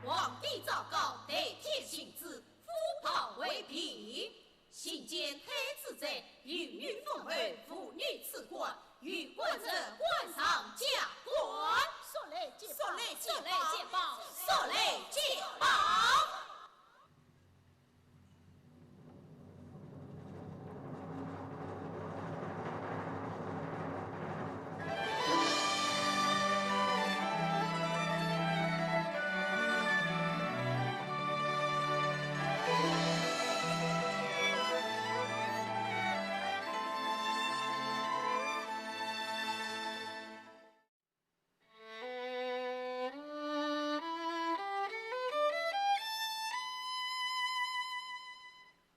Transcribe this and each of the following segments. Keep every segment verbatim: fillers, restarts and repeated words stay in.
皇帝诏告，代天行之，夫炮为凭。行间太子在，有女封侯，无女赐官，有官者官上加官。速来见报，速来见报，速来见报。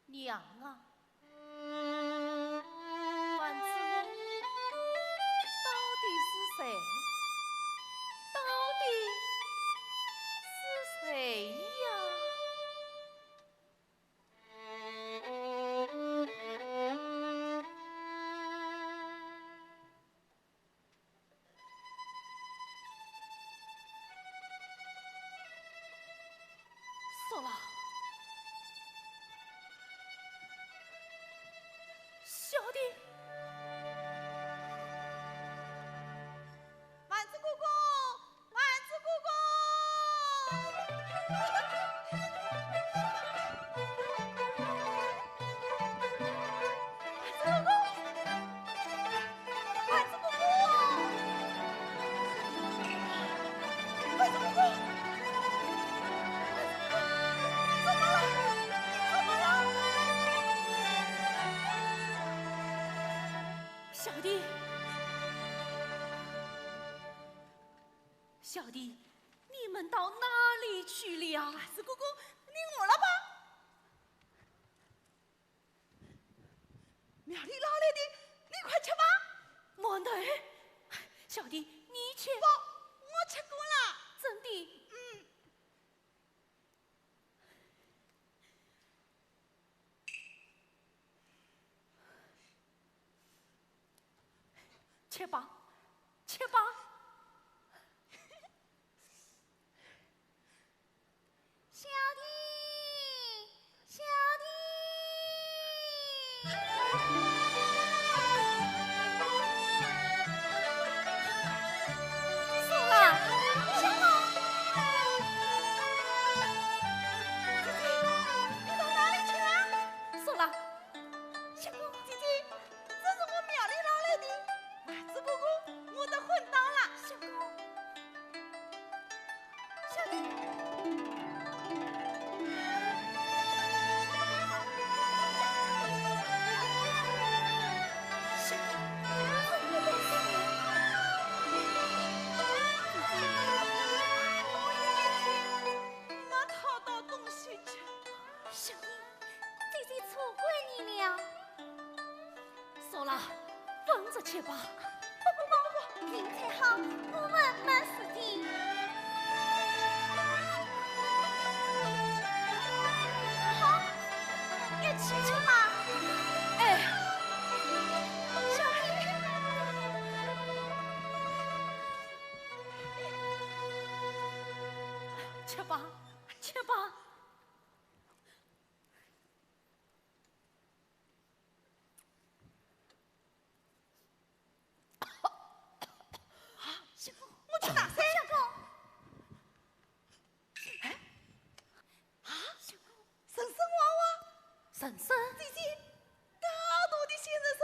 娘啊，范子龙到底是谁？到底是谁呀？ 说了，小弟。丸子哥哥，丸子哥哥。 小弟，小弟，你们到哪里去了？丸子哥哥，你饿了吧？ 庙里捞来的，你快吃吧。馒头，小弟，你吃。不，我吃过了。真的？嗯。吃吧，吃吧。 小弟，小弟。苏拉，小弟，你到哪里去了？苏拉，相公，姐姐，这是我庙里捞来的。丸子哥哥，我的魂到了。相公。吧。不不不不不，云彩好，我们慢些点。好，一起吃吧。哎，小弟，吃吧，吃吧。 啊，相公，我去拿水。相公。哎，啊，相公，神神娃娃，神神，姐姐，大大的仙神神，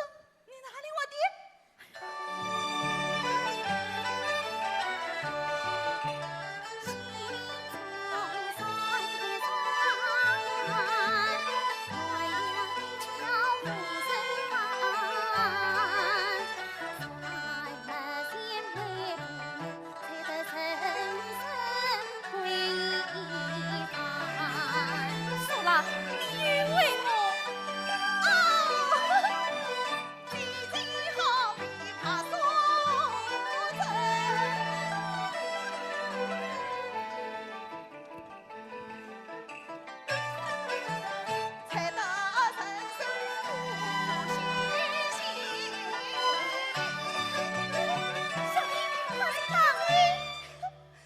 你哪里挖的？ 苏拉，你又为我……啊！ 小弟，快点打开！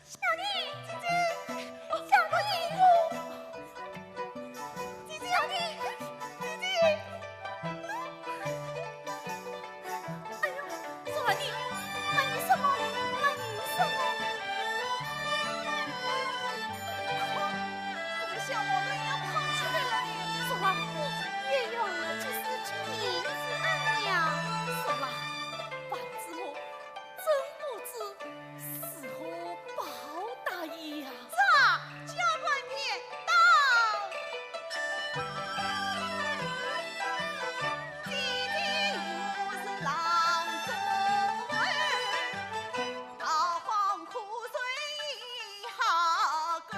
小弟，姐姐，小弟，姐姐，小弟，姐姐。哎呦，苏拉，你，那你什么？那你什么？怎么像毛豆一样胖起来了呢？苏拉，我也要。这是金银子啊呀！苏拉，万子木， 真不知如何报答你呀。这，交关便当。姐姐我是郎中，逃荒苦水已好够。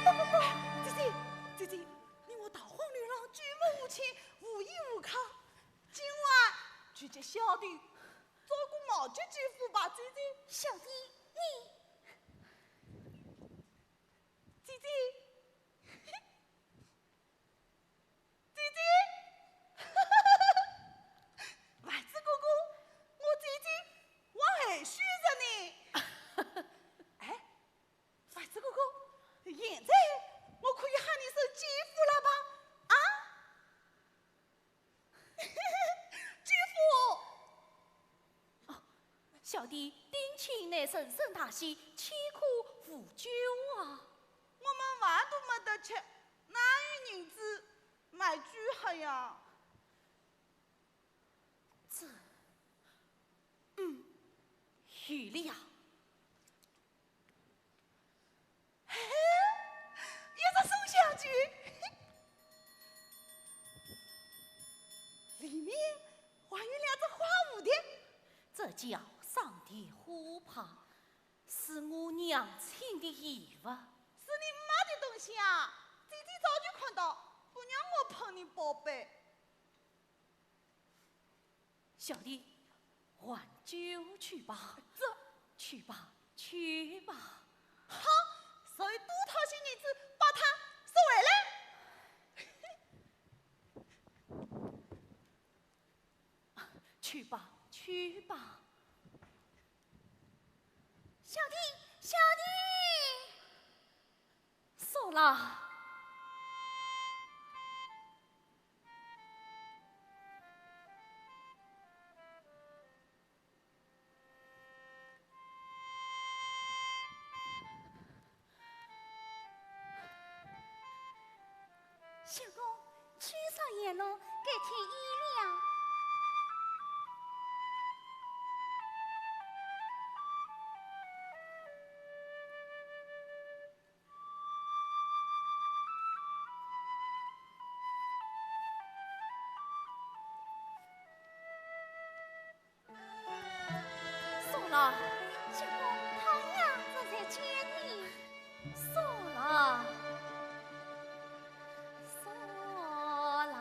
不不不，姐姐，姐姐，你我逃荒流浪，举目无亲，无依无靠。今晚就叫小弟照顾毛姐姐夫吧，姐姐。小弟，你……姐姐，姐姐，丸子哥哥，我姐姐，我害羞着呢。哎， 丸子哥哥，现在我可以喊你声姐夫了吧？啊？姐夫！哦，小弟丁卿乃神圣大仙，岂可无酒啊？我们饭都没得吃，哪有银子买酒喝呀？这，嗯，有理呀。 嘿，一只松香酒，里面还有两只花蝴蝶。这叫上天花帕，是我娘亲的遗物。是你妈的东西啊！姐姐早就看到，不让我碰你宝贝。 小弟，还酒去吧。这……去吧，去吧。好，谁多讨些银子，把他收回来。去吧，去吧。 小弟，小弟！啦。 相公，去上沿路，该天已亮。 苏郎，相公，太阳正在叫你。苏郎，苏郎。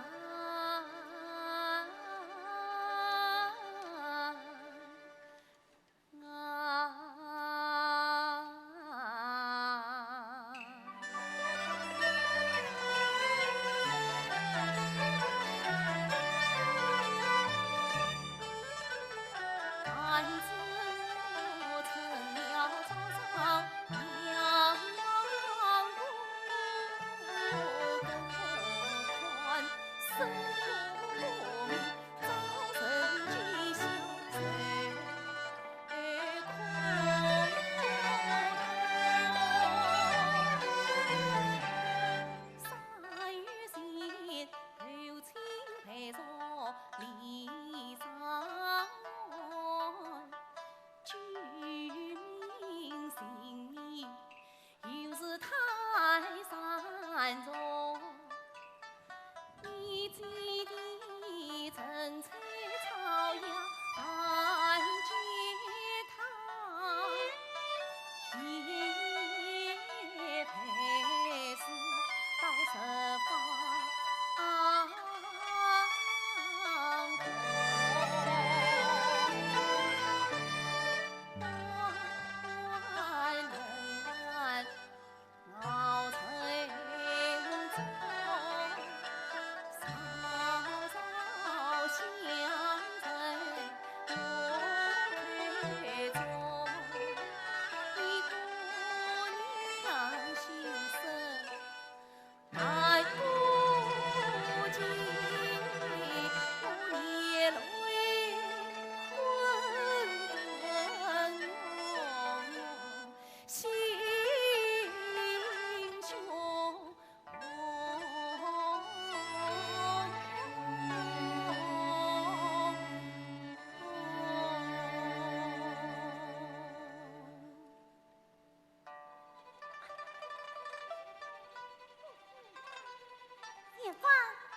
严芳，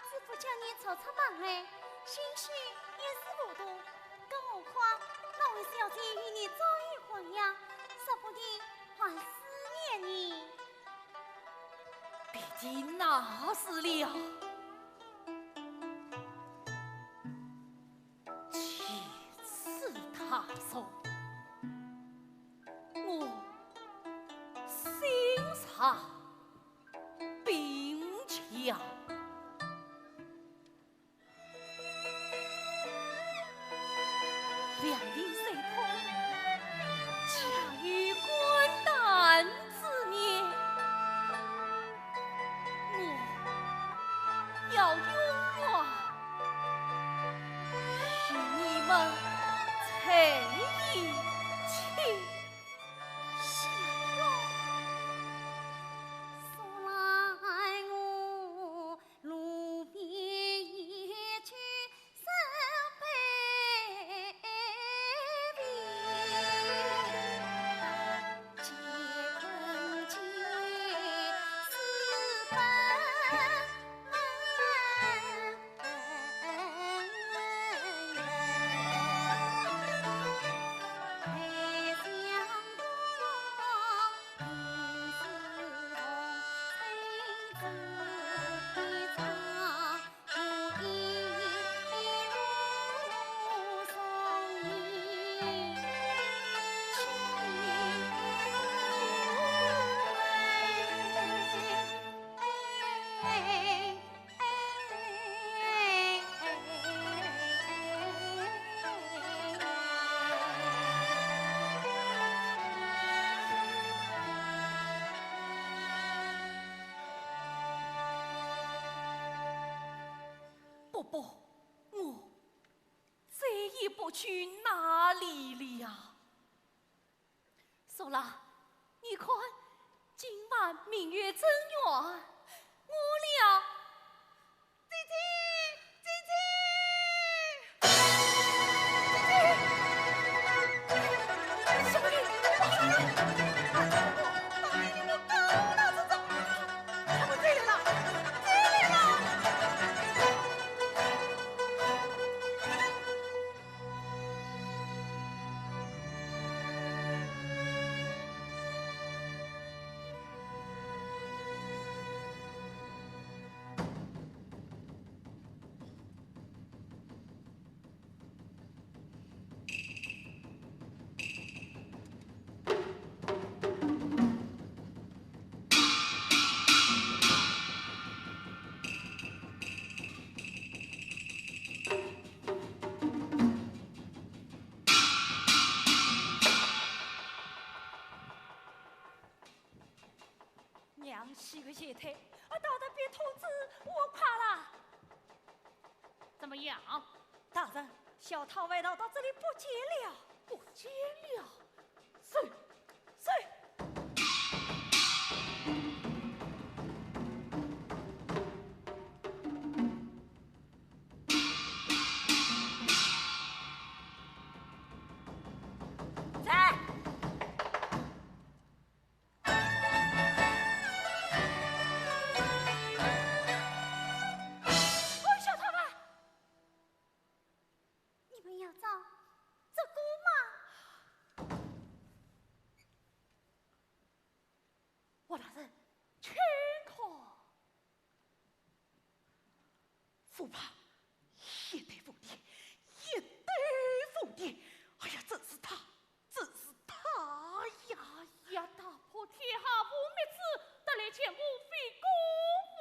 知府叫你早出门来，兴许一时糊涂，更何况那位小姐与你早已婚约，说不定还思念你。别提那是了。其次他说，我姓啥？ 并且，两钿水桶，恰有肝胆之念，我要用啊，与你们在一起。 相公。去哪里了呀？苏郎，你看，今晚明月正圆，我俩……姐姐，姐姐，姐姐，小姐，快来！大姐，你们跟我打这招，他们追来了，追来了！ 娘，歇个歇哉，啊，大人别通知我快啦。怎么样？大人，小太外道到这里不见了。不见了？谁？谁？ 你们要找这个吗？王大人，请看。 福牌，一对凤钿，一对凤钿。哎呀，真是他，真是他呀！哎呀，踏破铁鞋无觅处，得来全无非功夫。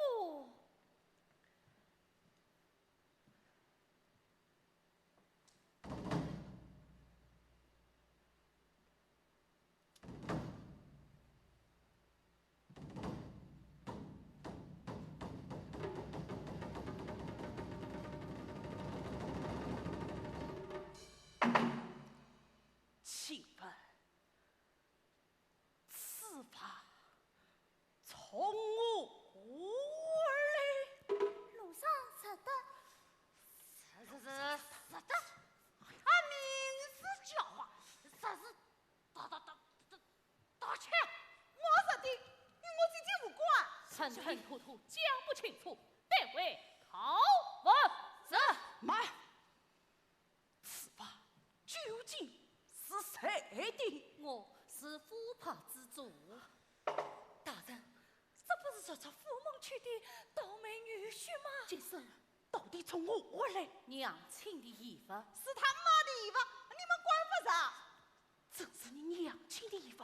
请问，此牌从何而来？路上拾得。拾，拾，拾，拾得？他明是叫唤，这是大，大，大，大，大盗！我拾的，与我姐姐无关。吞吞吐吐，讲不清楚，带回拷问。是。慢！ 此牌究竟是谁的？我是福牌之主。大人，这不是昨日府门去的倒霉女婿吗？今日到底从何而来？娘亲的衣服。是他妈的衣服，你们管不着。真是你娘亲的衣服？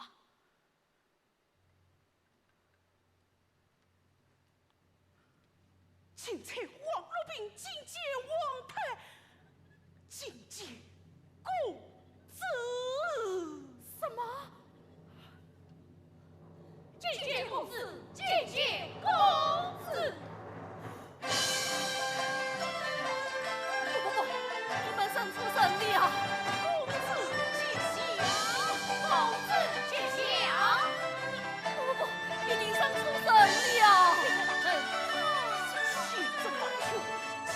钦差黄禄斌觐见皇太，觐见公子。什么？觐见公子，觐见公子。 不，不，不，你们认错人了。公子吉祥。公子吉祥。不，不，不，一定认错人了。大人，请这么说，请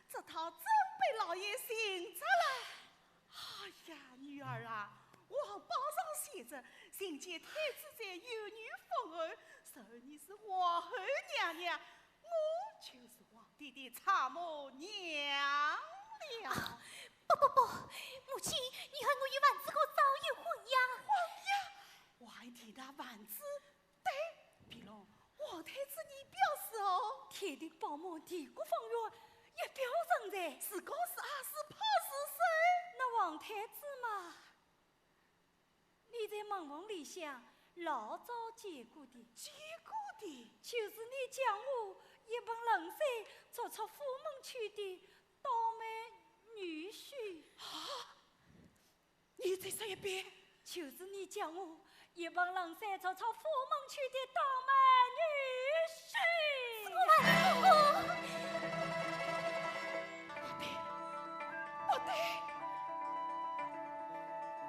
这套真被老爷寻着了。哎呀，女儿啊，皇榜上写着，人见太子者，有女封侯，说你是皇后娘娘，我就是皇帝的丈母娘了。啊，不不不，母亲，你和我与丸子哥早有婚约。婚约？我还替那丸子 对，比龙，皇太子你表示哦。天庭宝马，地阁方圆，一表人才。是攻是压，是炮是手？那皇太子嘛，你在门房里向老早见过的。见过的？就是你将我一盆冷水捉出府门去的倒霉女婿。啊？ 你再说一遍。就是你将我一盆冷水捉出府门去的倒霉女婿。我……不对，不对，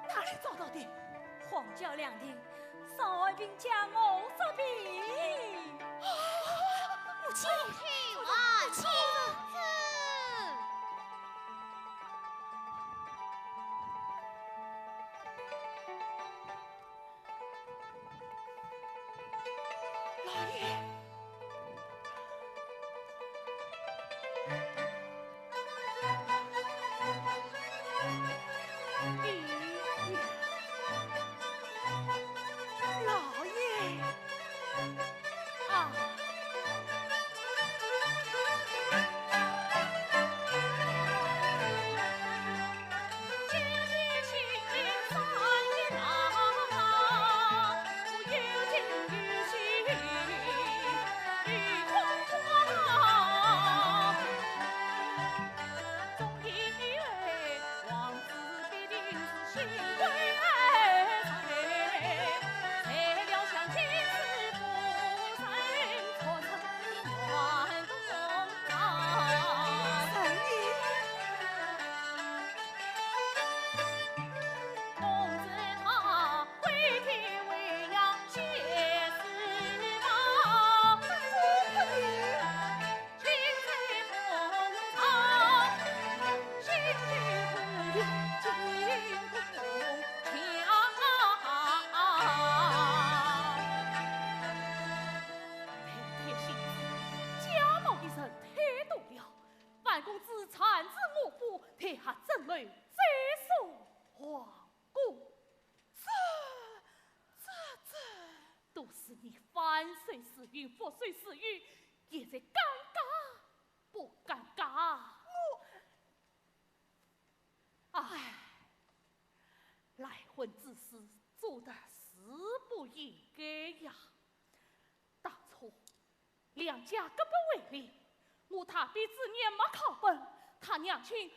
哪里找到的？荒郊两地， 上海并驾我这边。母亲，母亲，母亲。老爷。 老爷。啊。太太性子，家暴的人太多了。樊公子擅自入府，太下怎能再送皇姑？这，这，这……都是你翻手是云，覆手是雨，现在尴尬不尴尬？我……唉，赖婚之事做得是不应该呀。当初 两家各奔为利，我大比之年没考本，他娘亲终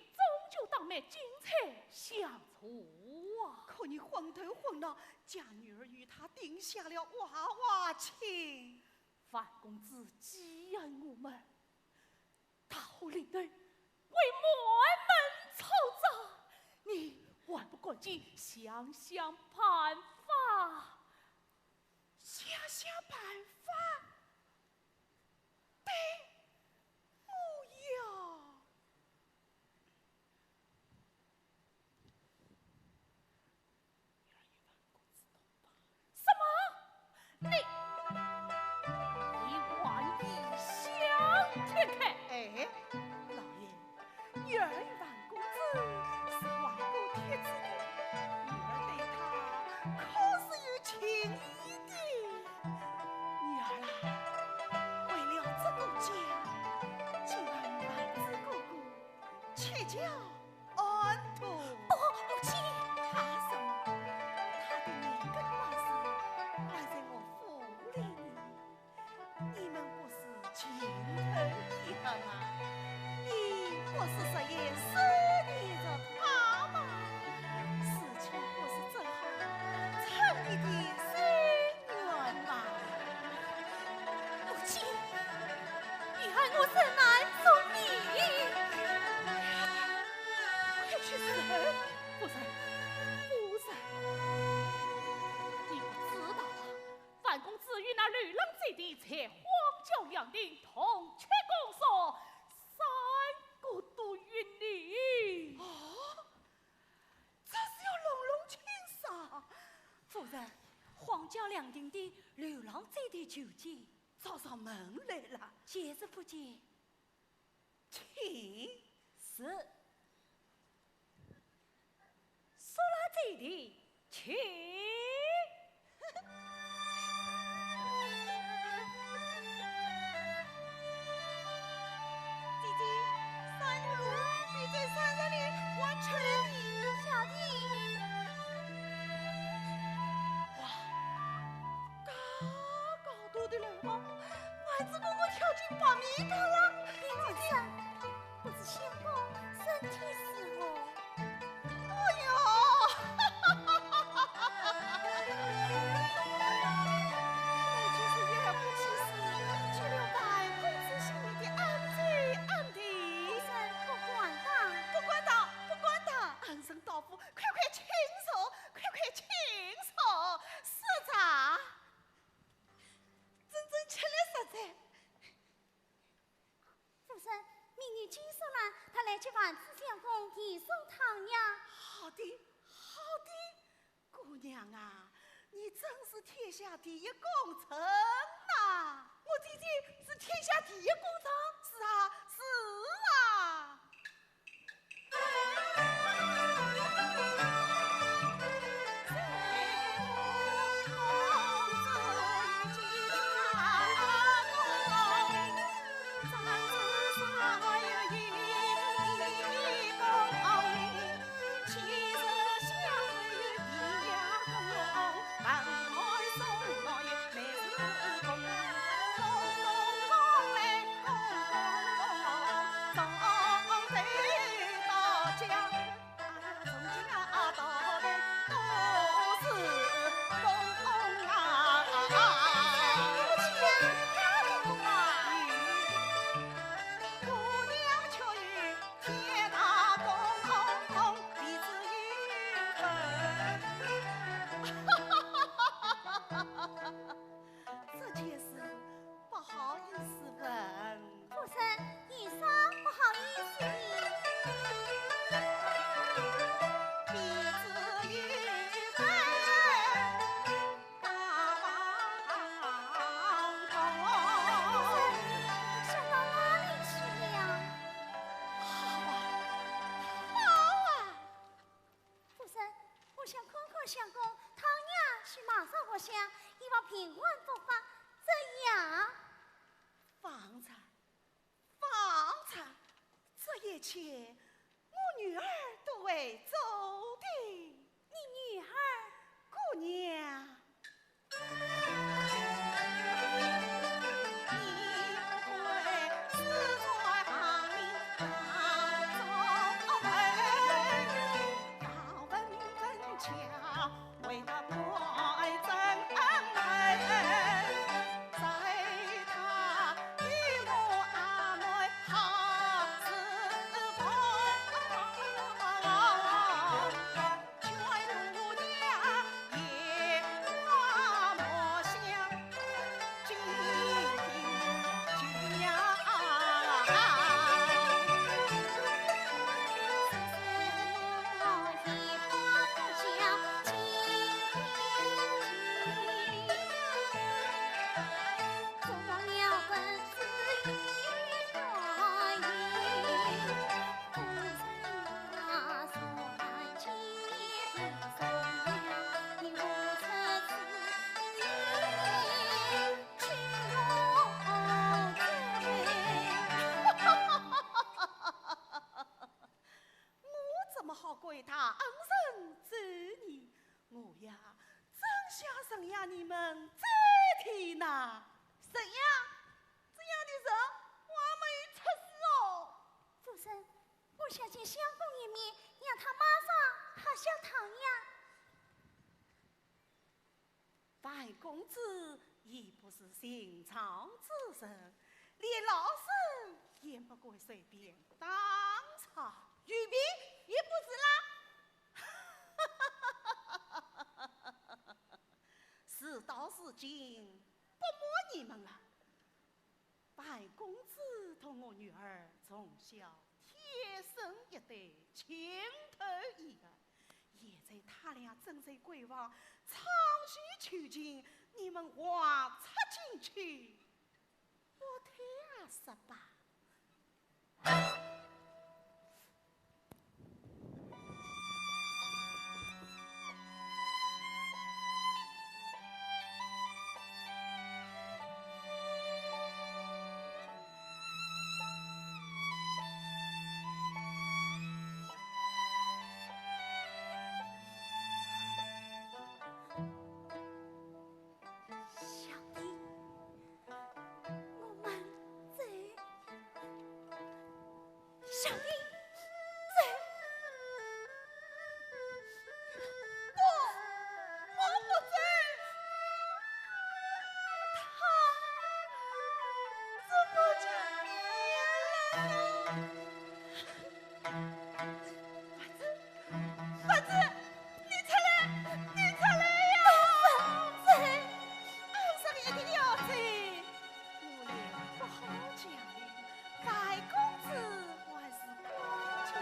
究当面进城相助啊。可你昏头昏脑，将女儿与他定下了娃娃亲。樊公子记恨我们，他和林黛会满门抄斩，你还不赶紧想想办法？ 想想办法。对，我要。什么？你……你还异想天开？哎，老爷， 女儿与樊公子是皇姑帖子的，女儿对他可是有情意的。女儿啊，为了这个家，今晚樊子哥哥乞教安徒。不，母亲。怕什么？他的年羹八十还在我府里呢。 你们不是情投意合吗？你不是十月思念着他吗？事情不是正好趁你的心愿吗？母亲，女儿我实难从命。快去死！夫人，定的，楼浪走的就近，找上门来了。见是不见？请。是。说了这里，请。 姐姐，山路路，比这山上的还吃力。小弟。哇，高高大的楼房，孩子哥哥跳进百米高了。林子生，不知相公身体如何？哎呀！ 你就是一不其事，去了办公之心里的安慰安慰。夫人不敢当。不敢当，不敢当。安身到府，快快请坐，快快请坐。是啊，真正吃力实在。夫人，明日金锁郎，他来接王子相公提送汤药。好的，好的。 姑娘啊，你真是天下第一功臣呐！我姐姐是天下第一功臣？是啊，是啊。这件事不好意思问。夫人，有啥不好意思的？想到哪里去了？好啊，好啊！ 夫人，我想看看相公，汤药是马上服下，以防病患复发，怎样？方才，方才，这一切我女儿都会做的。你女儿？姑娘。 我怎么好怪他恩人咒你？我呀，真想收养你们再添呐。收养？这样的人我还没有出世哦。夫人，我想见相公一面，让他马上喝下汤药。 樊公子也不是寻常之人，连老身也不敢随便打扰。玉娣也不是啦。事到如今，不瞒你们了， 樊公子同我女儿从小天生一对，情投意合。现在他俩正在闺房唱戏求情，你们话插进去，我听啊说吧。 小弟，我们走。小弟，走。我，我不走。他怎么讲？不走。 不是，你出来，你出来呀！不是，我说你一定要走。我也不好讲的，该公子还是公子的，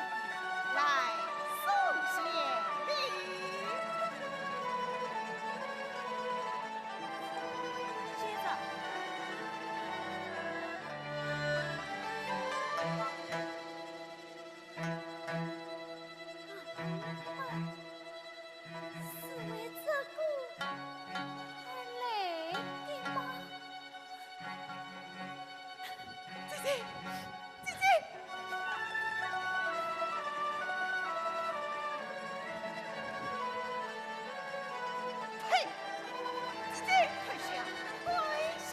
来，送谢礼。先生。 是为这个而来的吗？姐姐，姐姐！呸！姐姐，跪下，跪下！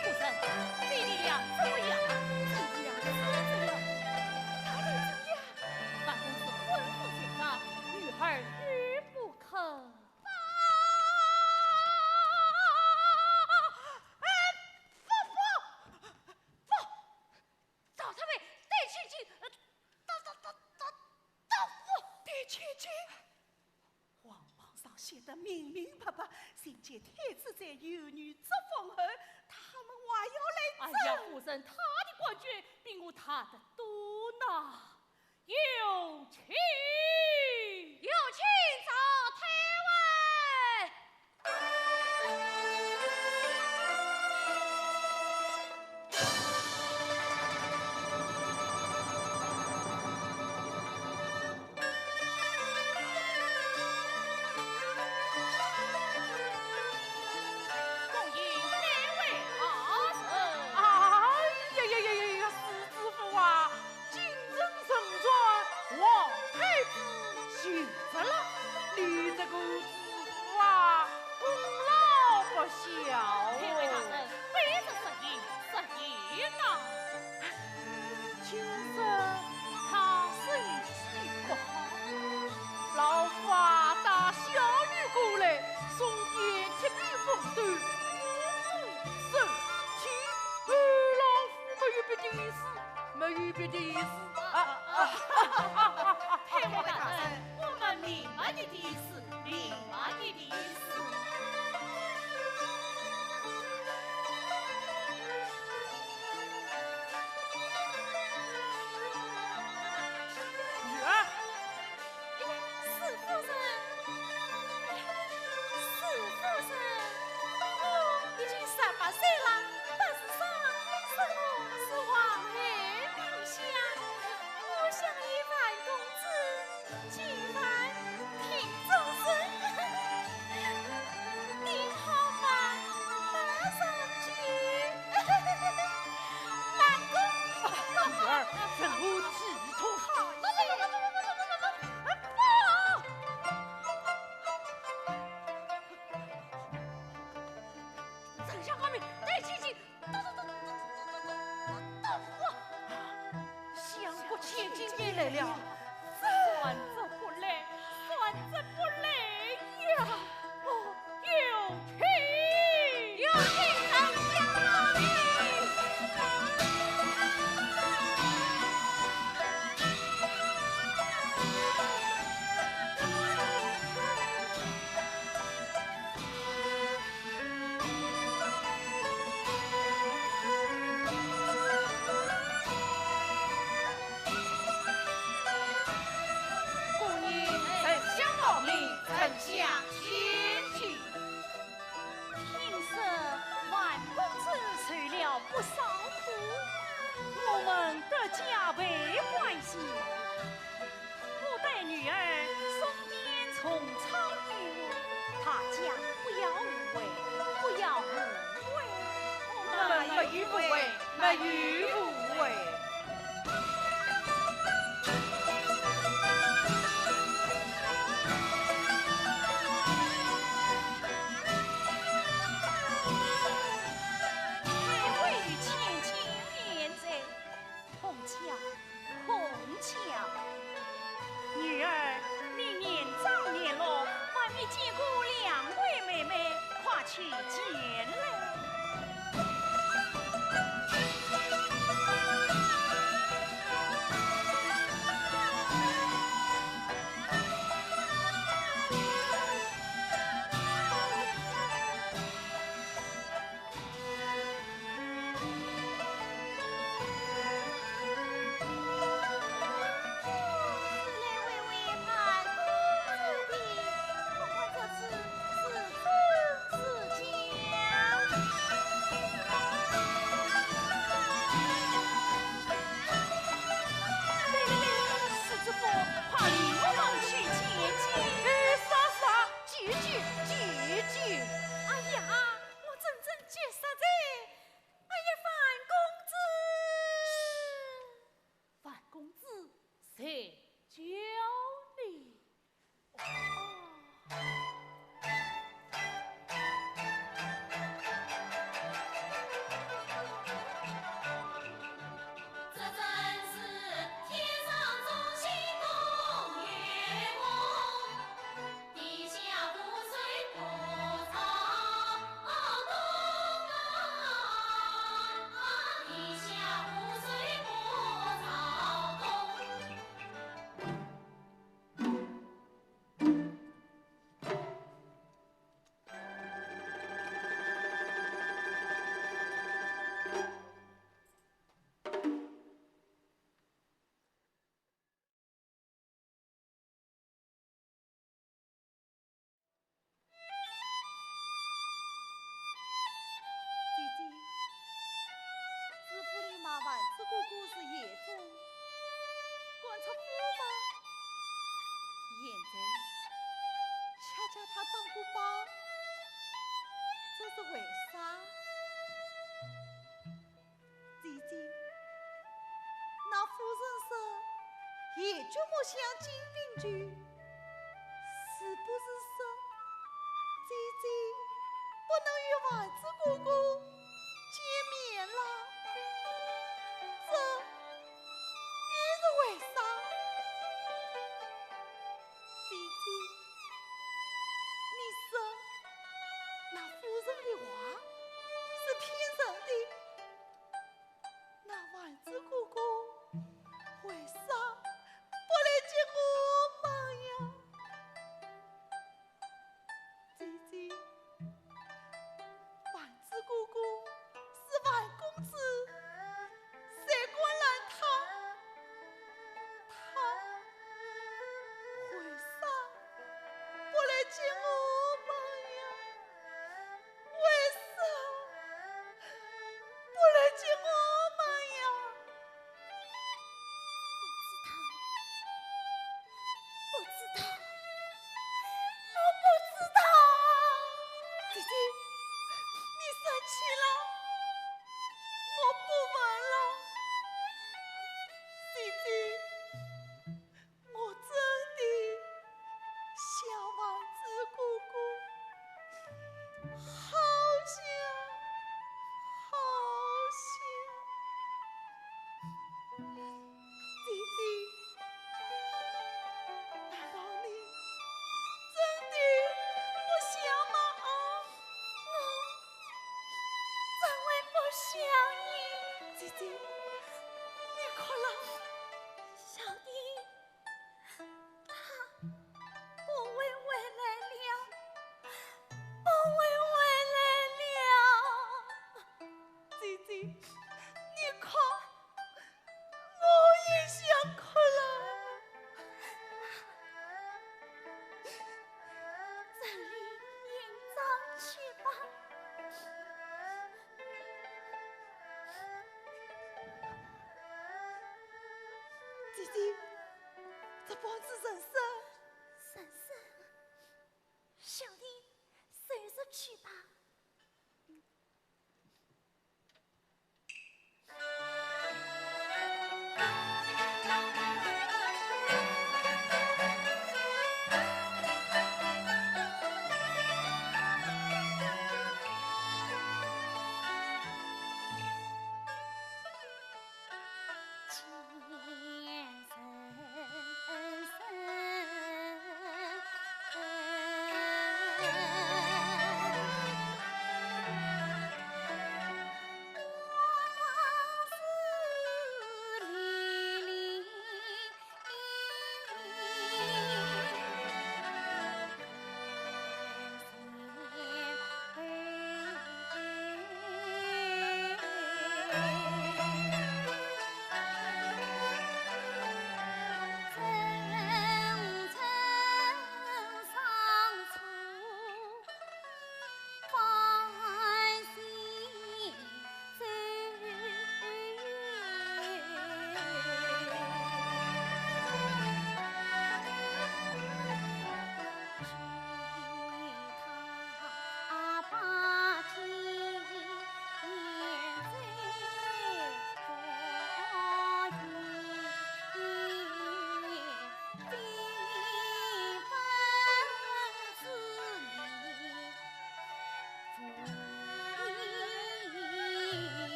夫人，这力量怎么样？怎样？怎样？他能怎样？万公子吩咐谁上，女儿语不肯。啊！哎，不，不，不！ 找他们带千金，呃，到，到，到，到，到府。带千金？皇榜上写得明明白白，寻见太子在，有女则封侯，他们还要来争。哎呀，夫人，他的官爵比我大得多呢。有请。有请赵太尉。 恭迎三位大人。哎呀呀呀呀呀，世子府啊， 京城盛传，皇太子就职了，你这个知府啊，功劳不小哦。太尉大人，卑职失言，失言呐。听说他身体不好，老夫啊，带小女过来，送点贴布、风斗，护身体，老夫没有别的意思。 没有别的意思。啊，啊，啊，啊，啊，啊。太尉大人，我们明白你的意思，明白你的意思。女儿。 哎呀，世夫人，世夫人，我已经十八岁了，不是说什么是皇后名相，我想与万公子结拜定终身。你好吗，马上去。慢走。女儿，怎么体痛？好了，丞相高明，带千金到，到，到，到府。相国千金也来了。算则不来，算则不来呀！哦，有请。有请丞相高明。呀，不要误会，不要误会。我们没有误会，没有误会。还未与千金面哉。 碰巧，碰巧。女儿，你年长年老，还没见过两位妹妹，快去见来。 是来会会樊公子的，恐怕这次是真是假。来来来，世子府，快领我们去见见。哎，啥啥？见见，见见。哎呀，我真正急煞哉。 哎呀，樊公子！樊公子，谁叫你？哦。 姐姐，知府里骂樊子哥哥是严重，赶出府吗？现在恰恰他打过包，这是为啥？ 姐姐，那夫人说一句木香金饼酒，是不是说姐姐不能与樊子哥哥见面了？这又是为啥？姐姐，你说那夫人的话是骗人的， 那樊子哥哥为啥不来见我们呀？姐姐，樊子哥哥是樊公子，谁敢拦他？他为啥不来见我们呀？ 为啥不来见我们呀？不知道，不知道，我不知道。姐姐，你生气了，我不问了。姐姐， 我真的想樊子哥哥，好想，好想。姐姐，难道你真的不想吗？啊？我怎会不想呢？姐姐，你哭了。小弟， 他不会回来了，不会回来了。姐姐，你看，我也想哭了。咱们隐藏去吧。 姐姐，这方子人参。人参？小弟，去吧。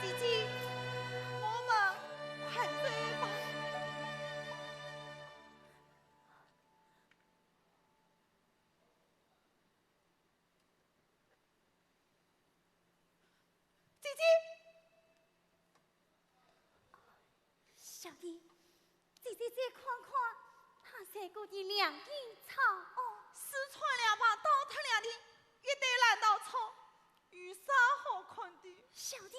姐姐，我们快走吧。姐姐。 小弟，姐姐再看看，她赛过的两根草。哦，是穿两旁倒脱两条，一对烂稻草，有啥好看的？小弟，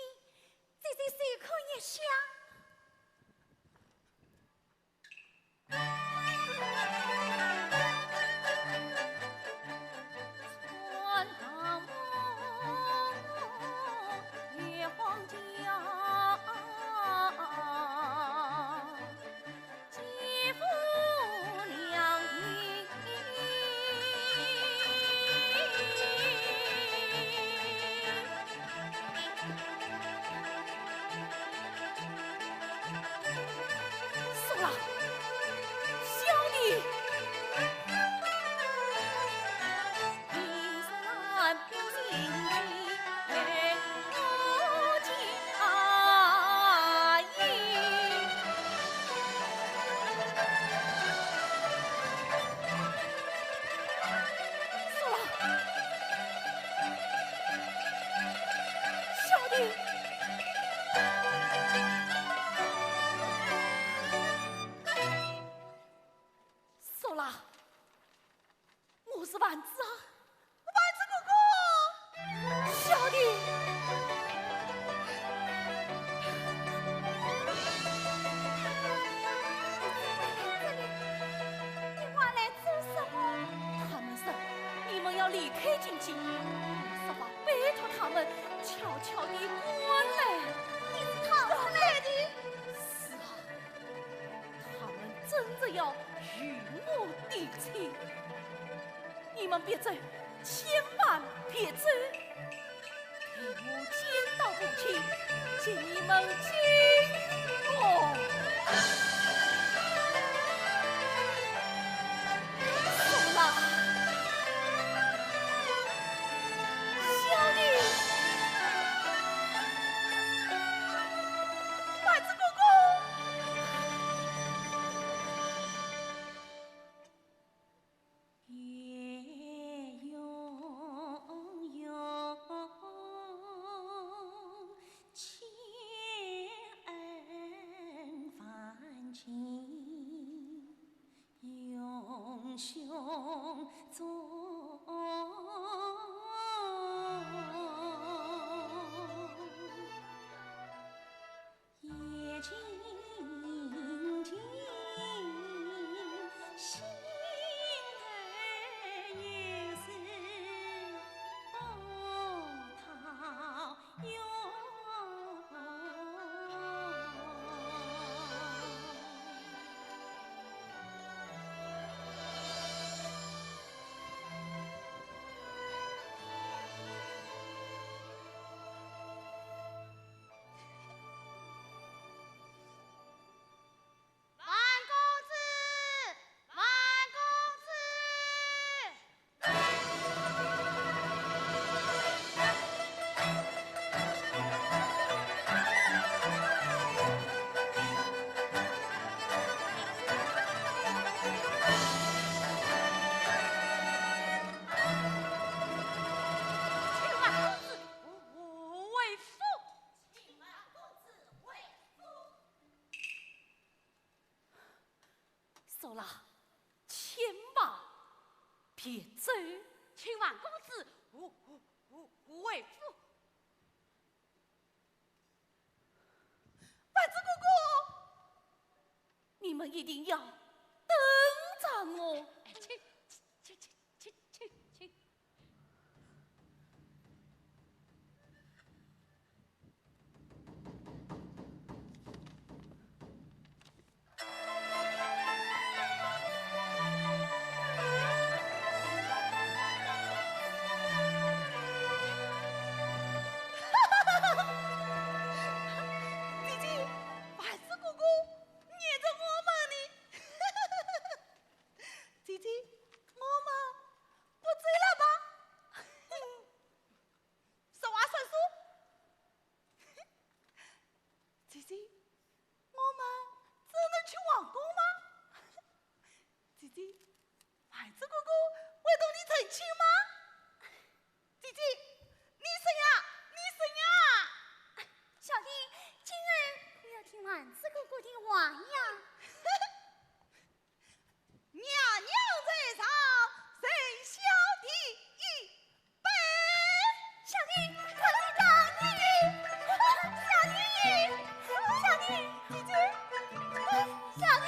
姐姐再看一下。是丸子啊，丸子哥哥。小弟，你还来做什么？他们说你们要离开京师，你说话拜托他们，悄悄地过来。你是讨出来的？是啊，他们真的要与我定亲。 你们别走，千万别走！待我见到父亲，请你们进宫。走了，小弟，丸子哥哥。 走了，千万别走。请丸公子，我，我，我，我回府。丸子哥哥，你们一定要等着我。哎，请，请，请，请，请，请。 姐姐，丸子哥哥念着我们呢。姐姐，我们不走了吧？实话实说。姐姐，我们真能去皇宫吗？姐姐，丸子哥哥会同你成亲吗？姐姐，你说呀，你说呀！小弟，今后可要听丸子哥哥的话呀。娘娘在上，受小弟一拜。小弟，快去找你。小弟，小弟，姐姐，小弟。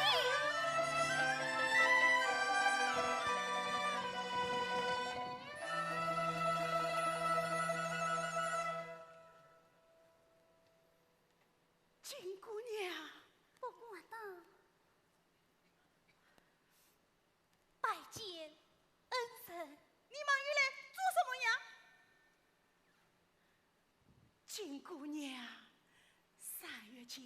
金姑娘。不敢当。拜见恩人。你们又来做什么呀？金姑娘，三月前，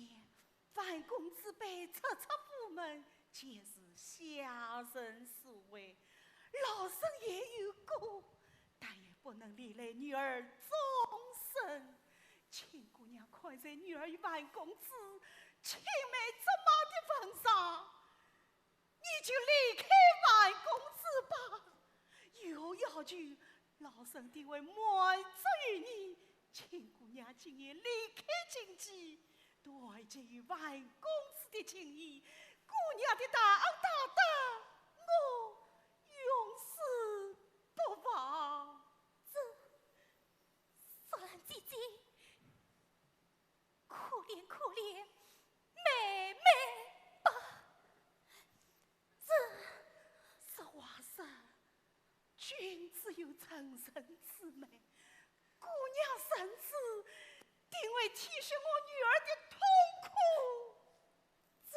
樊公子被逐出府门，全是小人所为，老身也有过， 但也不能连累女儿终身。请姑娘看在女儿与樊公子青梅竹马的份上，你就离开樊公子吧。有何要求，老身定会满足于你。请姑娘今夜离开京师，多谢樊公子的情谊，姑娘的大恩大德，我永世君子有成人之美，姑娘身子定会体恤我女儿的痛苦。这，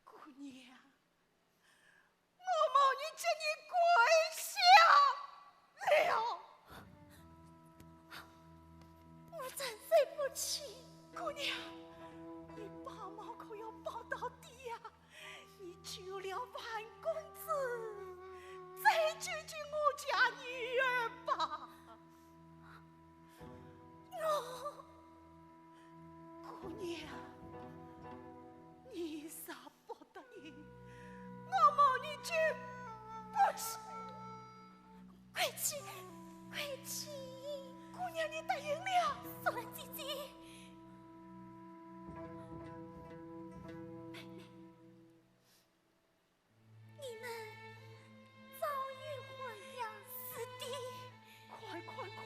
姑娘，我冒雨给你跪下了。我真对不起。姑娘，你报仇可要报到底呀！你救了范公子，再救救我家女儿吧。我，姑娘，你若不答应，我冒雨就不去。快去，快去！姑娘，你答应了？素兰姐姐，妹妹，你们早有婚约是的。快快快，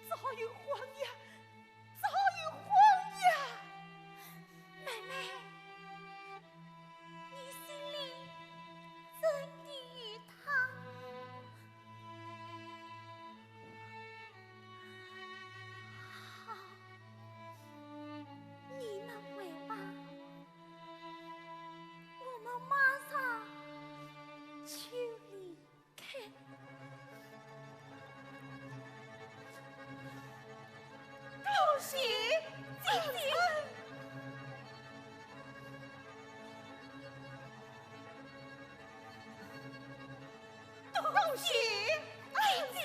早有婚约，早有婚约！妹妹，你心里真的有他？好，你们回吧，我们马上就离开。多谢姐姐。 多谢姐姐。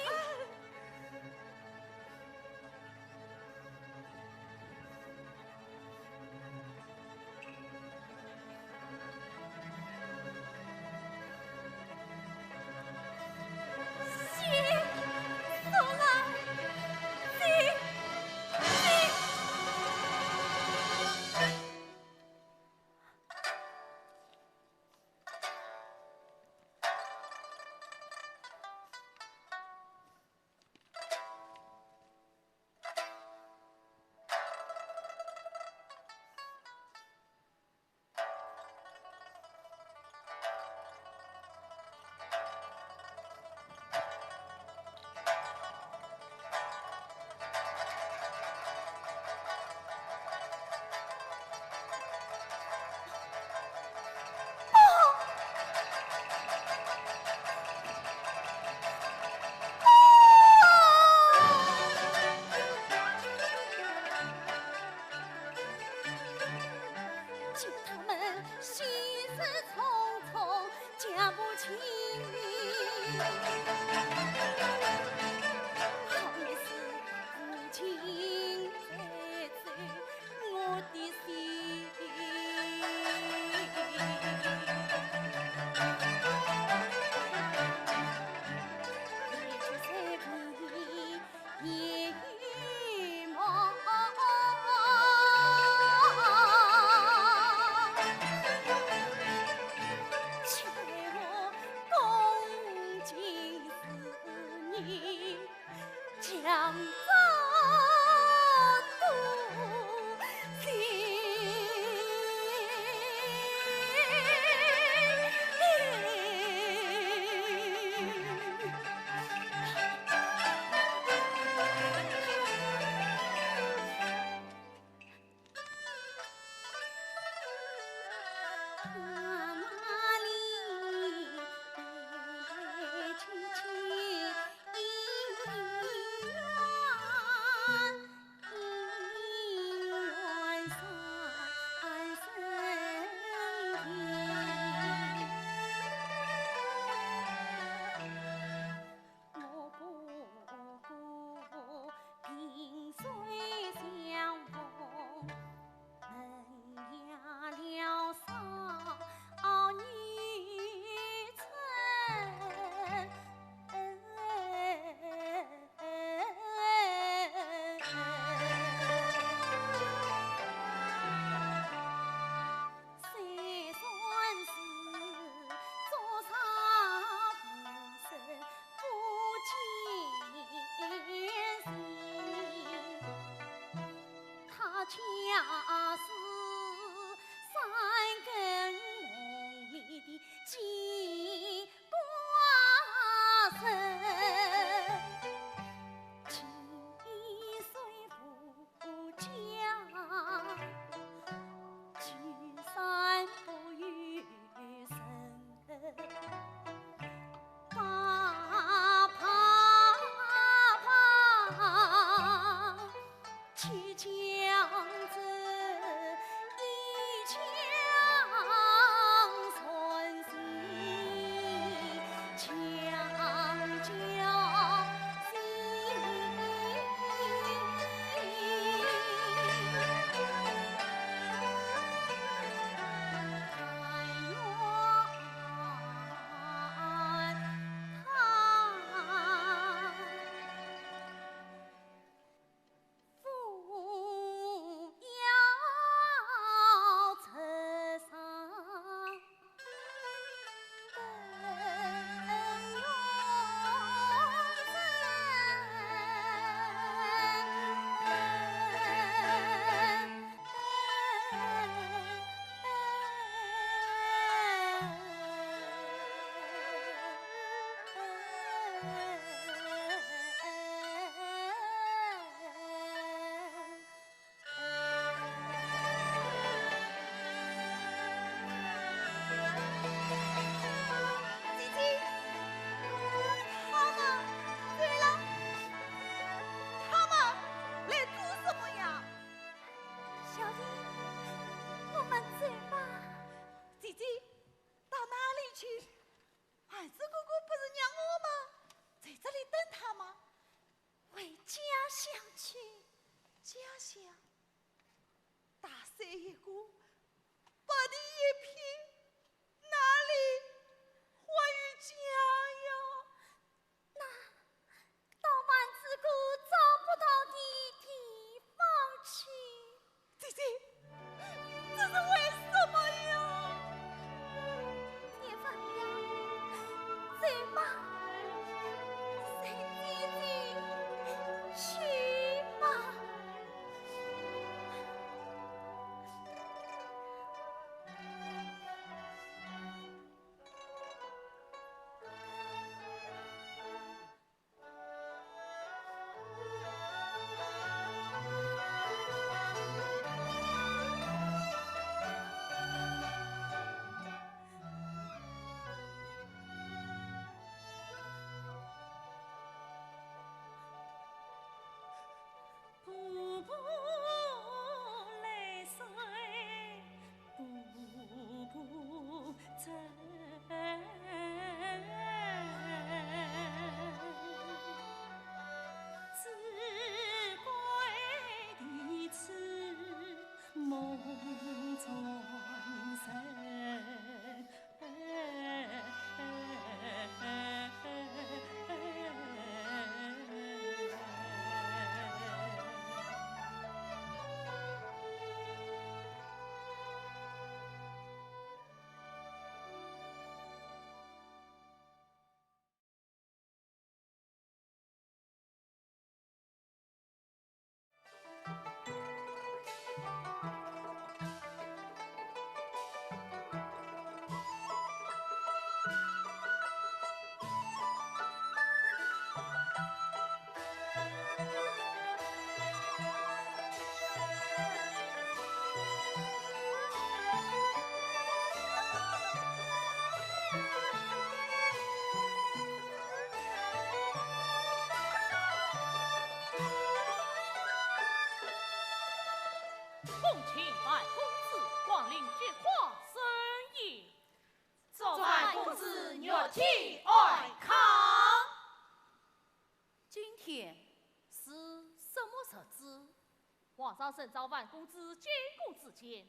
要寻找万公子、金公子见，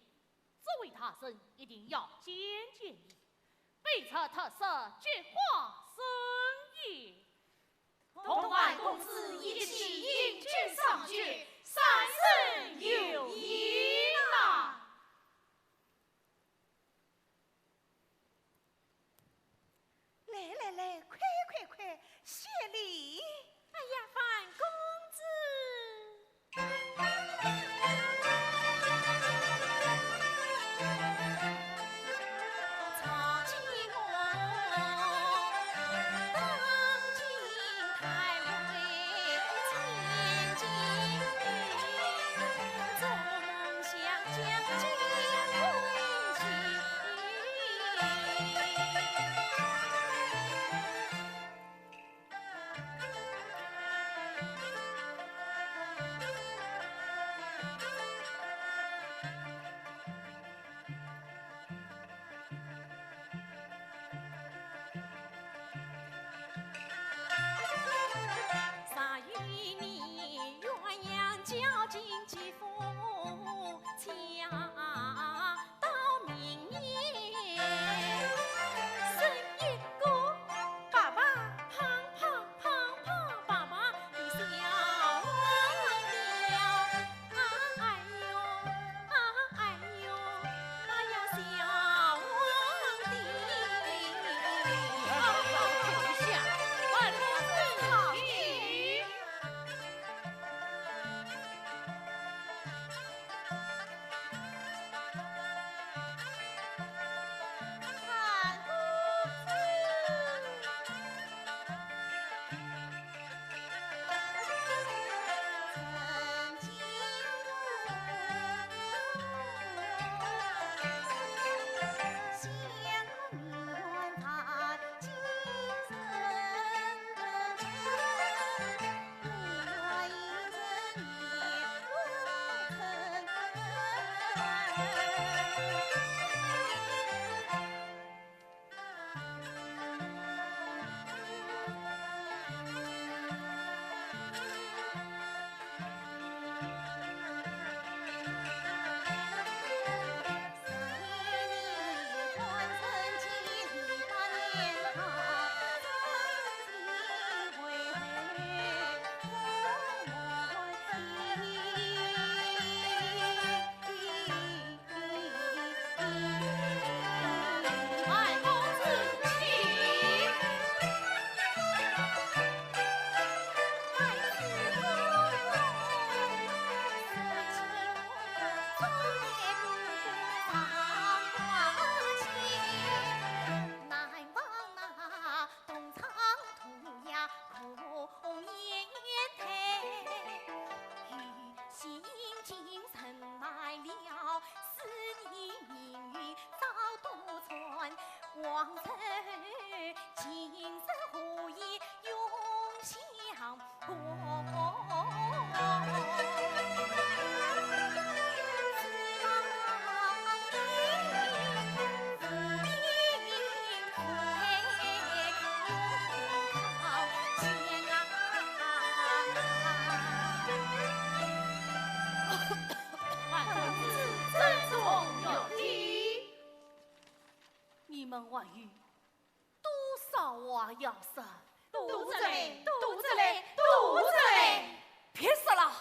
这位大人一定要见见礼，备出特色菊花盛宴。同万公子一起饮酒赏菊，三生有幸啊！ 来来来，快快快，谢礼。哎呀，万公子。你们还有多少话要说？肚子嘞，肚子嘞，肚子嘞！别说了。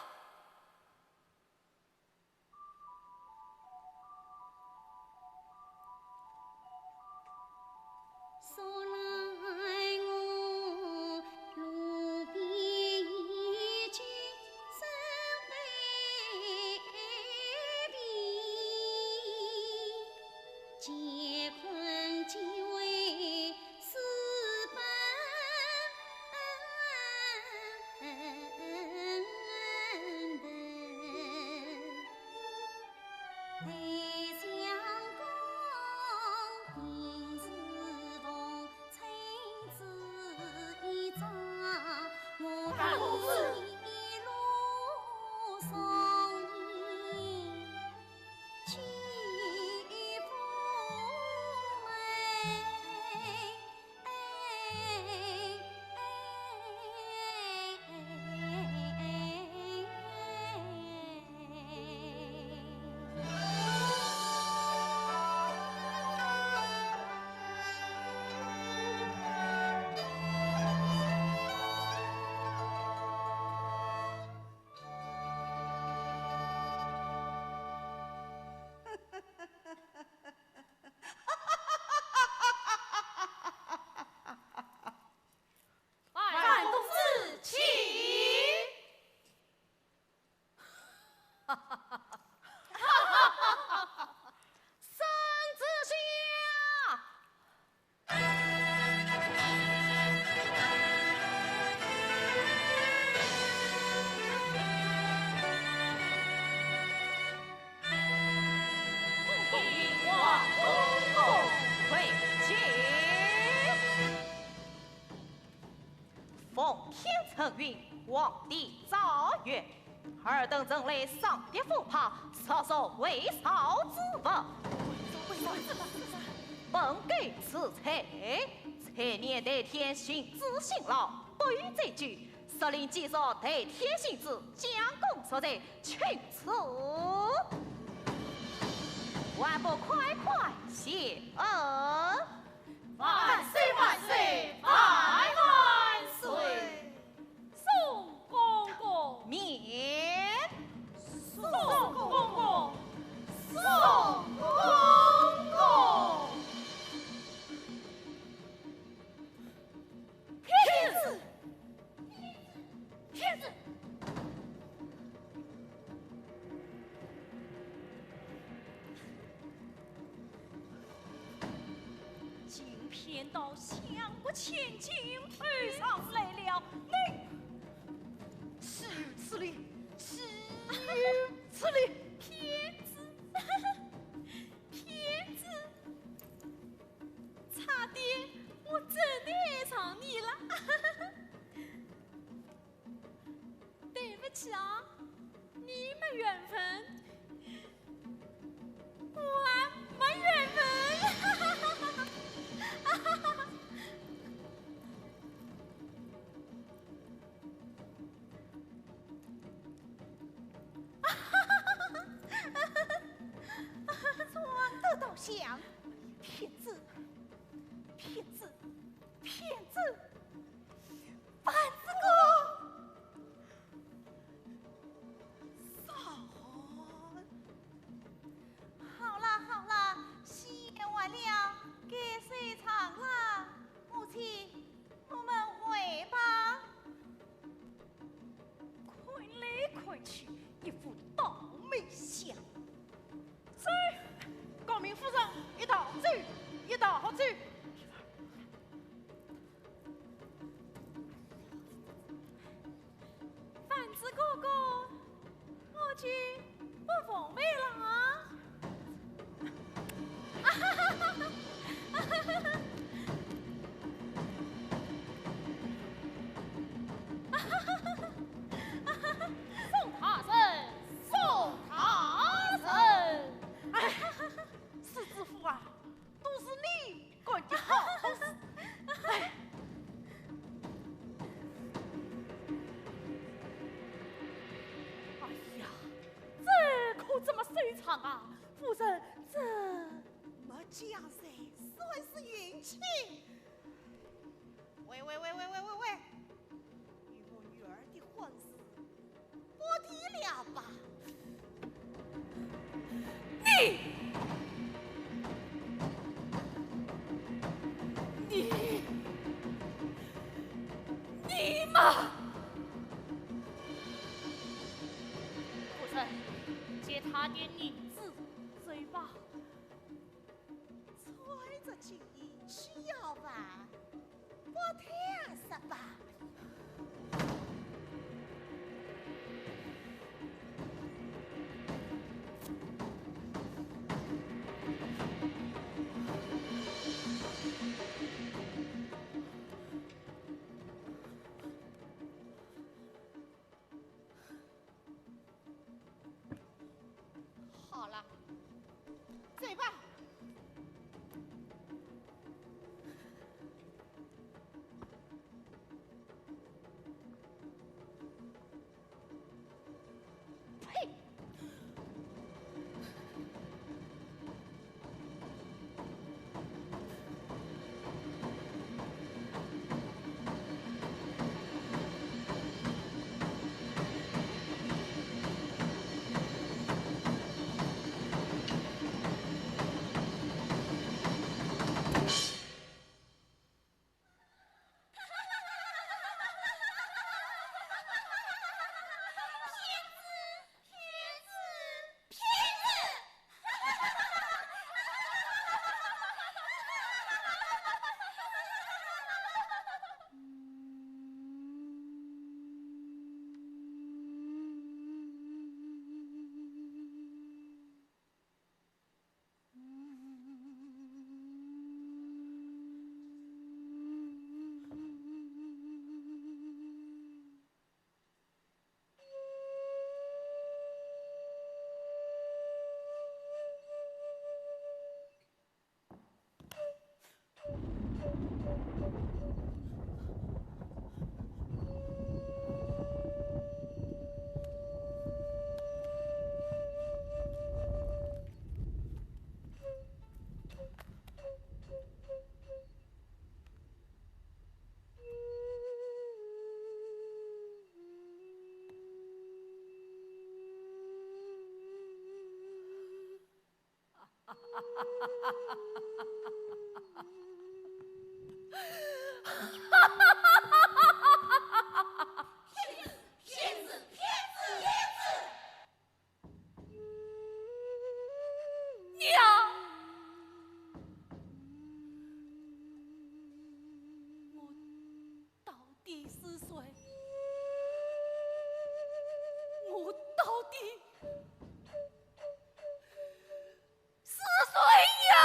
允皇帝诏曰：尔等曾来上殿奉牌，实属伪造之物。本该治罪，罪孽代天行之辛劳，不予追究，责令继续代天行之，将功赎罪，去 此。还不快快谢恩？万岁万岁万万岁！宋公公。免。宋公公。宋公公。骗子！ 骗子！竟骗到相国千金头上来了，你岂有此理！岂有此理！骗子！骗子！ 差点，我真的爱上你了。对不起啊，你没缘分，我没缘分。 装得倒像，骗子，骗子，骗子，樊子哥，少寒。好了好了，戏演完了，该散场了。母亲， 我们回吧。看来看去，一副倒霉相。走，诰命夫人，一道走，一道走。 樊子哥哥，我就不奉陪了啊！宋大人，宋大人！哎，世子府啊，都是你 干的好事。哎。哎呀，这可怎么收场啊？夫人，这……没家财算是运气。喂喂喂喂喂喂喂，与我女儿的婚事 不提了吧。你，你，你嘛！夫人，借他点银子，走吧。 揣着金印去要饭，不踏实吧？好了，走吧。娘，我到底是谁？我到底是谁呀？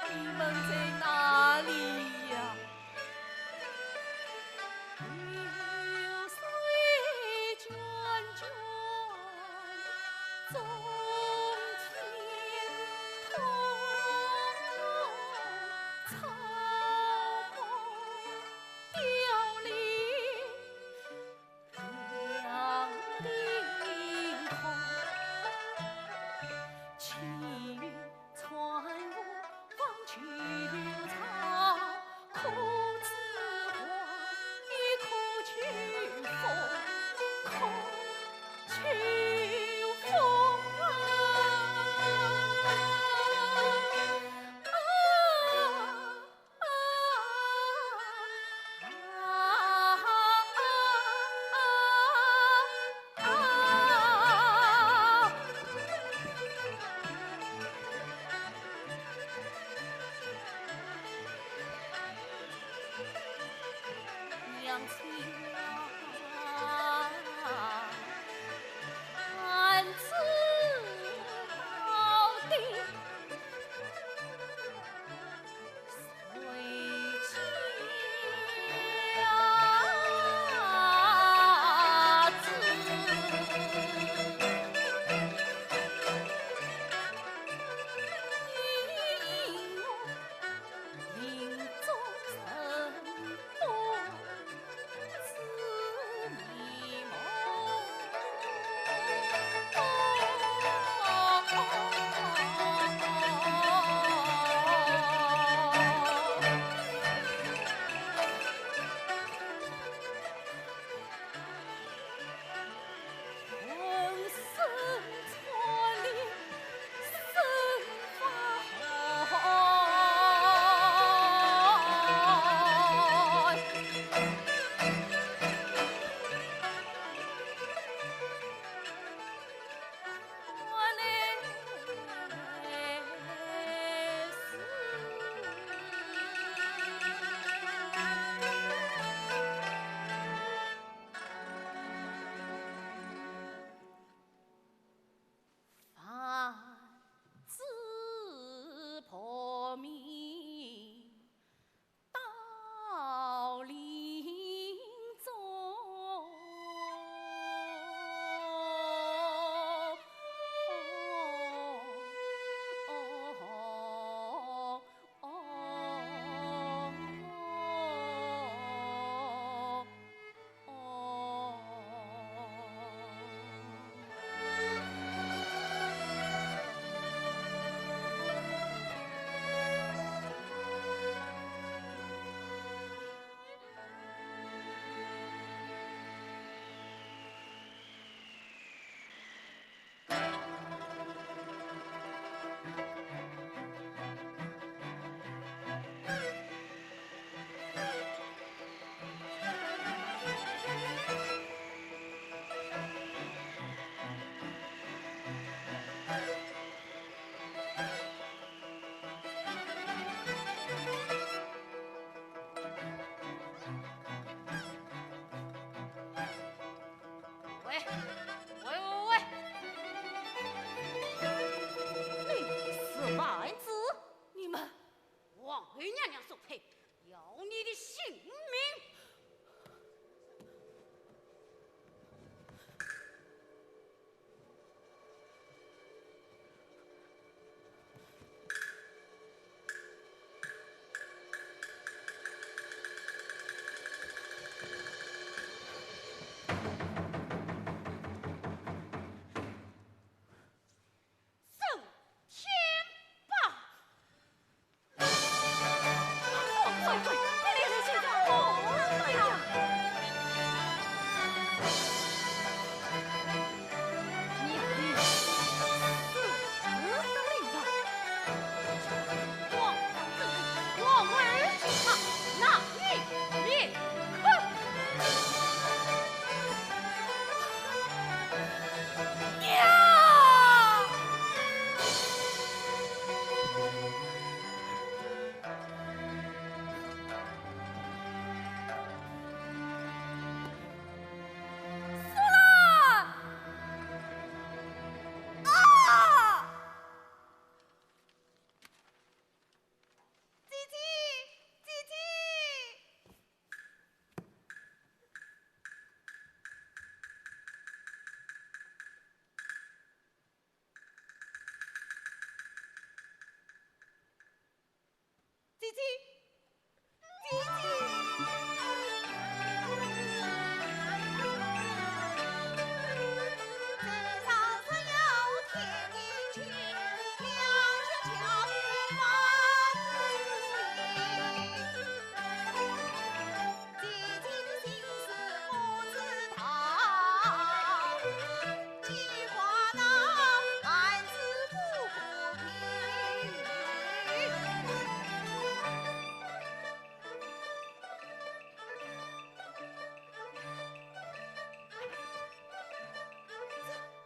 你们在哪里呀？喂，喂，喂，喂！你是丸子？你们……皇后娘娘所配，要你的性命！姐姐，姐姐。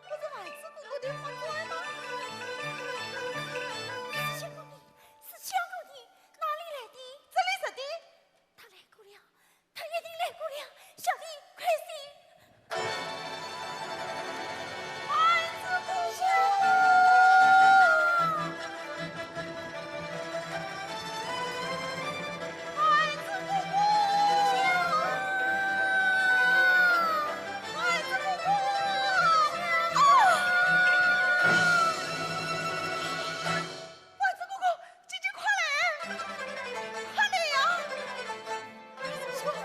这不是孩子哥哥的花冠吗？是小狗的，是小狗的，哪里来的？这里是的。他来过了，他一定来过了，小弟，快些！孩子哥哥！孩子哥哥！孩子哥哥！啊！孩子哥哥，姐姐快来！快来呀！孩子哥哥！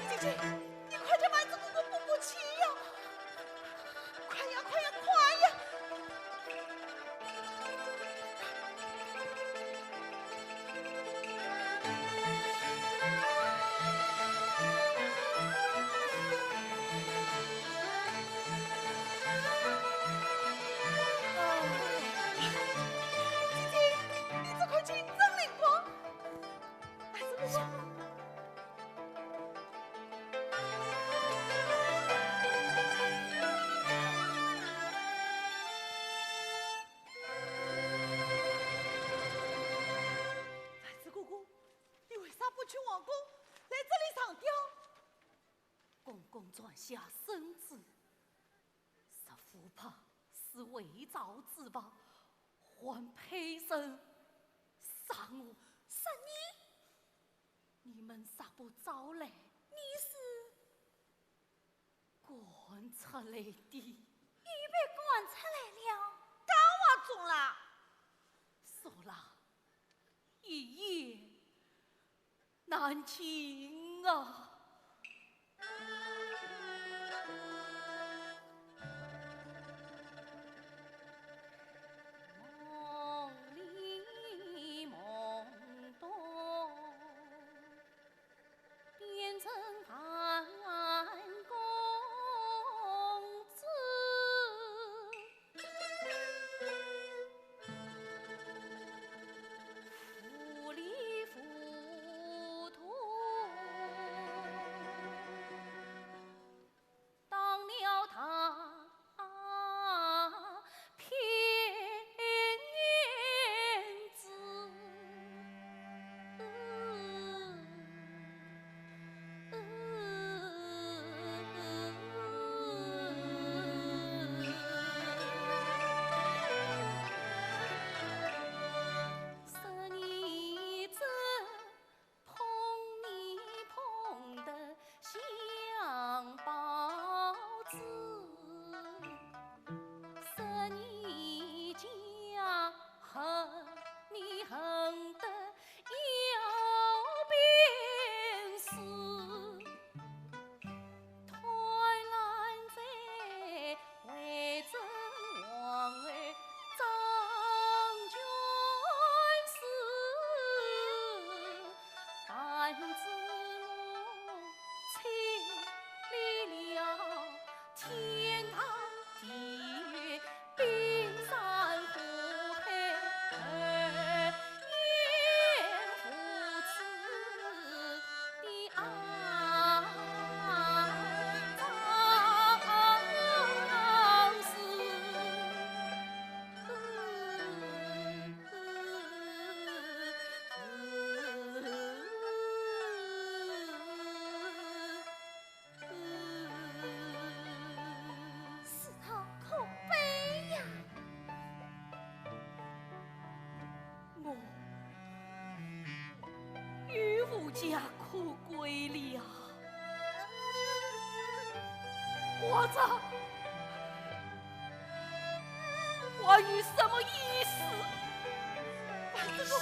姐姐，你快点把这个给我补补气呀！快呀，快呀，快呀！姐姐，你这口气真灵光。 孩子哥哥，你为啥不去皇宫，来这里上吊？公公传下圣旨，说胡帕是回朝之法，还配人杀我。杀你？ 你们杀不招来，你是赶出来的。你被赶出来了？当然中啦。说了，一言难尽啊。是他可悲呀。我又无家可归了。皇上，话有什么意思？这个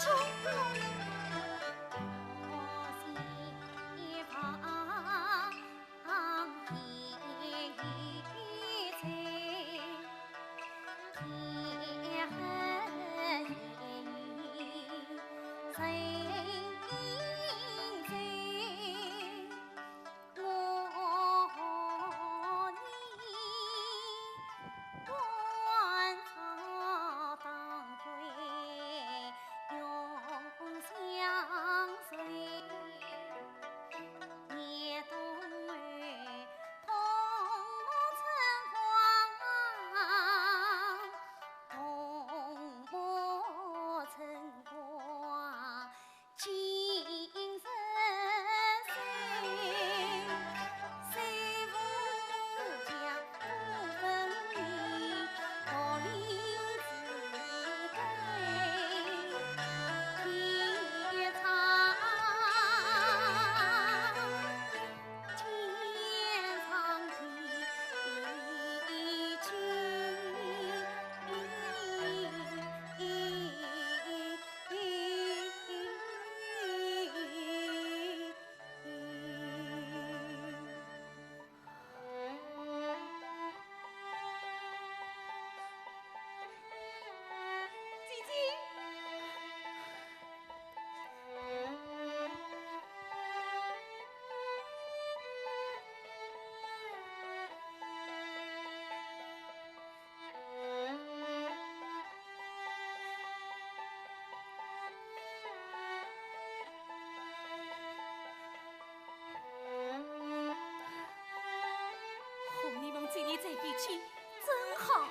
和你们姐弟在一起真好，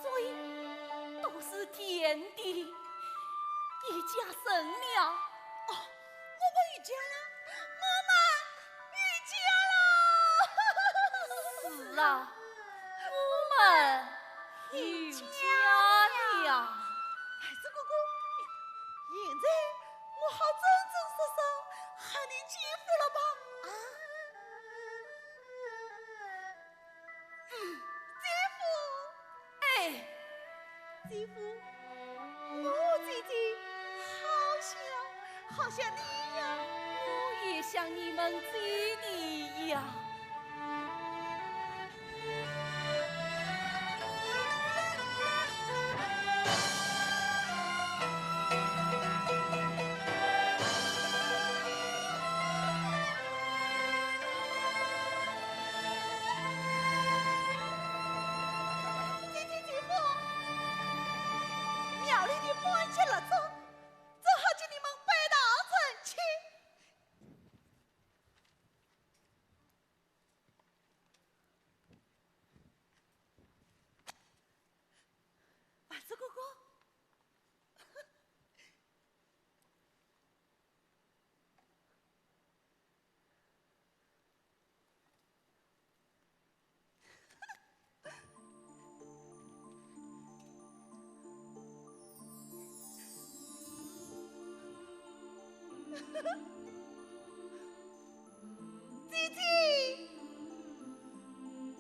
所以都是天地一家人了。哦，我们一家了，我们一家了。是啊，我们一家了。孩子哥哥，现在我好真真实实喊你姐夫了吧？啊？姐夫。哎。姐夫，我姐姐好想，好想你呀。我也想你们姐弟呀。 姐姐姐夫，庙里的欢喜蜡烛，正好给你们拜堂成亲。 丸子哥哥。姐姐，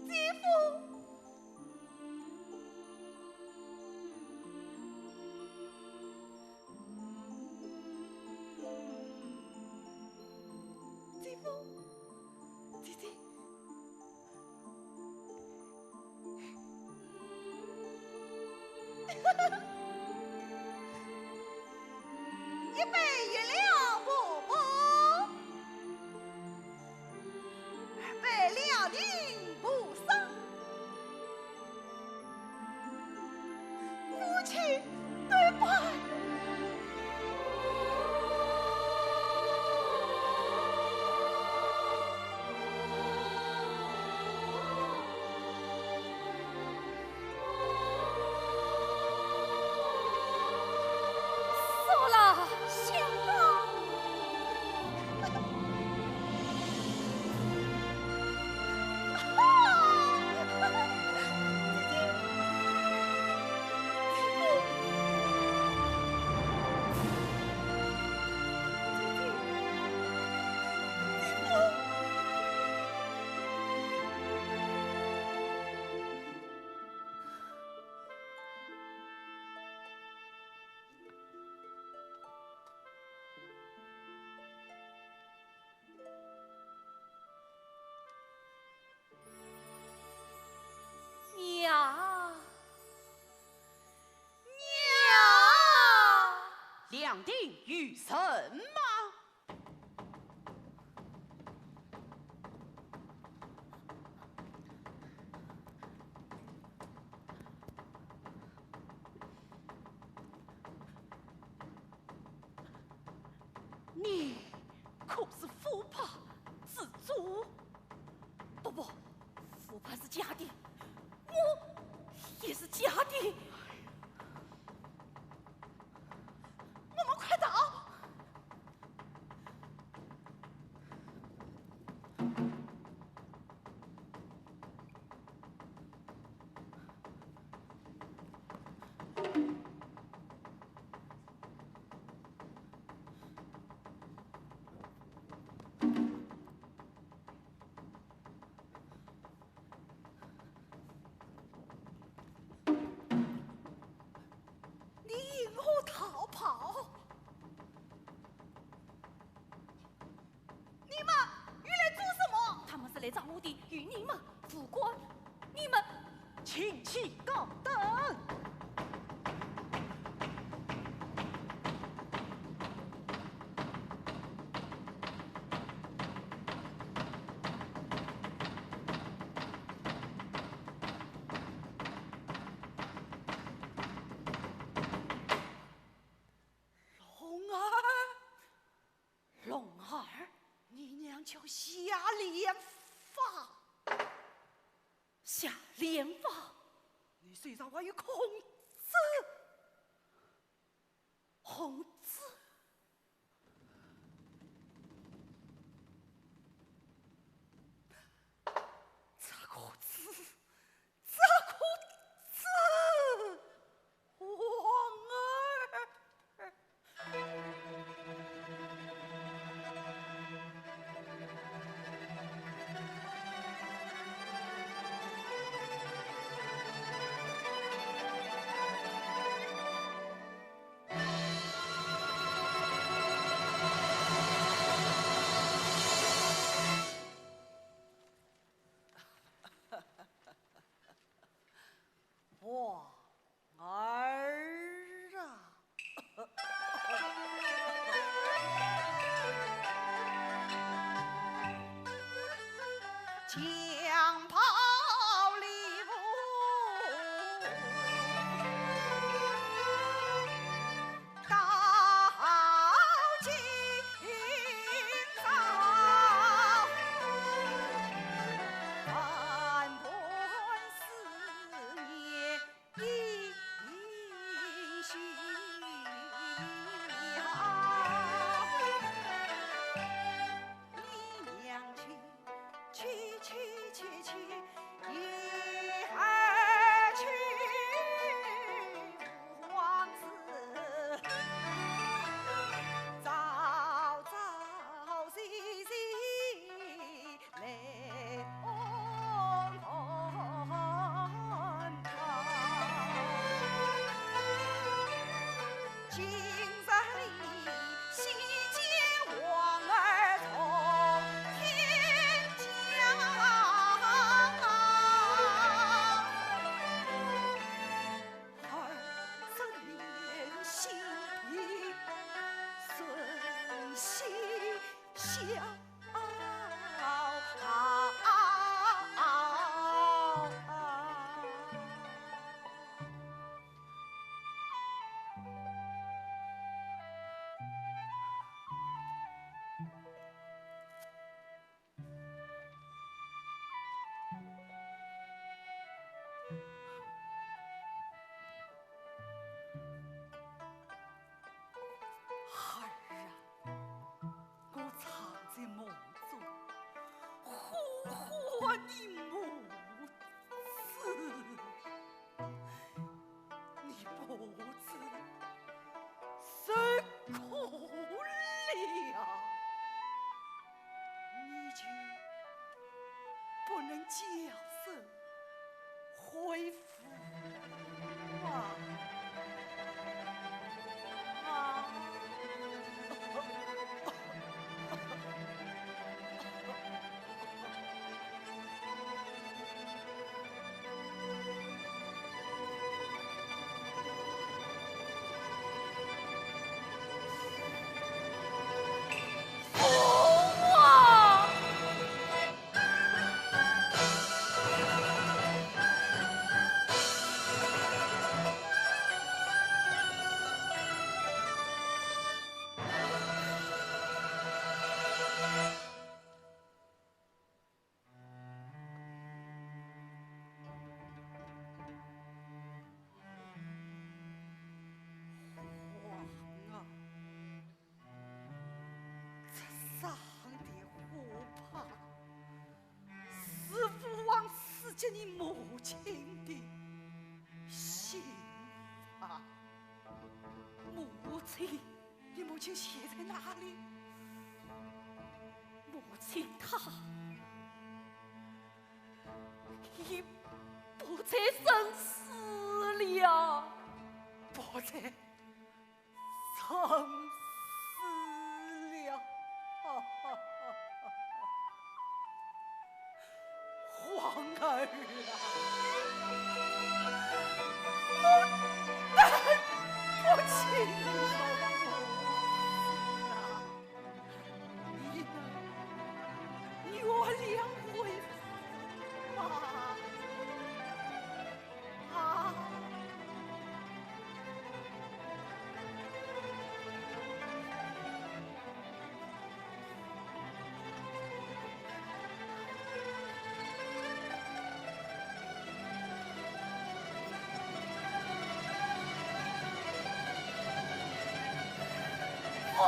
姐夫。 姐夫，姐姐。一杯月亮婆婆。 二杯两锭菩萨，夫妻对拜。讲的有甚么？你可是傅派之主？不，不，傅派是假的，我也是假的。 我们快逃！你因何逃跑？你们又来做什么？他们是来找我的，与你们无关。你们请起高灯。 龙儿，龙儿，你娘叫夏莲花。夏莲花？你身上还有孔子。孔子？这孔子，这孔子！ 王儿。王 儿啊。儿啊，我常在梦中呼唤你母子。 你母子受苦了，你就不能叫声恢复啊？啊！接你母亲的信啊。母亲，你母亲现在哪里？母亲她已不在人世了。不在 生死了。皇儿啊，我等不清了母子啊，你能原谅为父吧。 啊！皇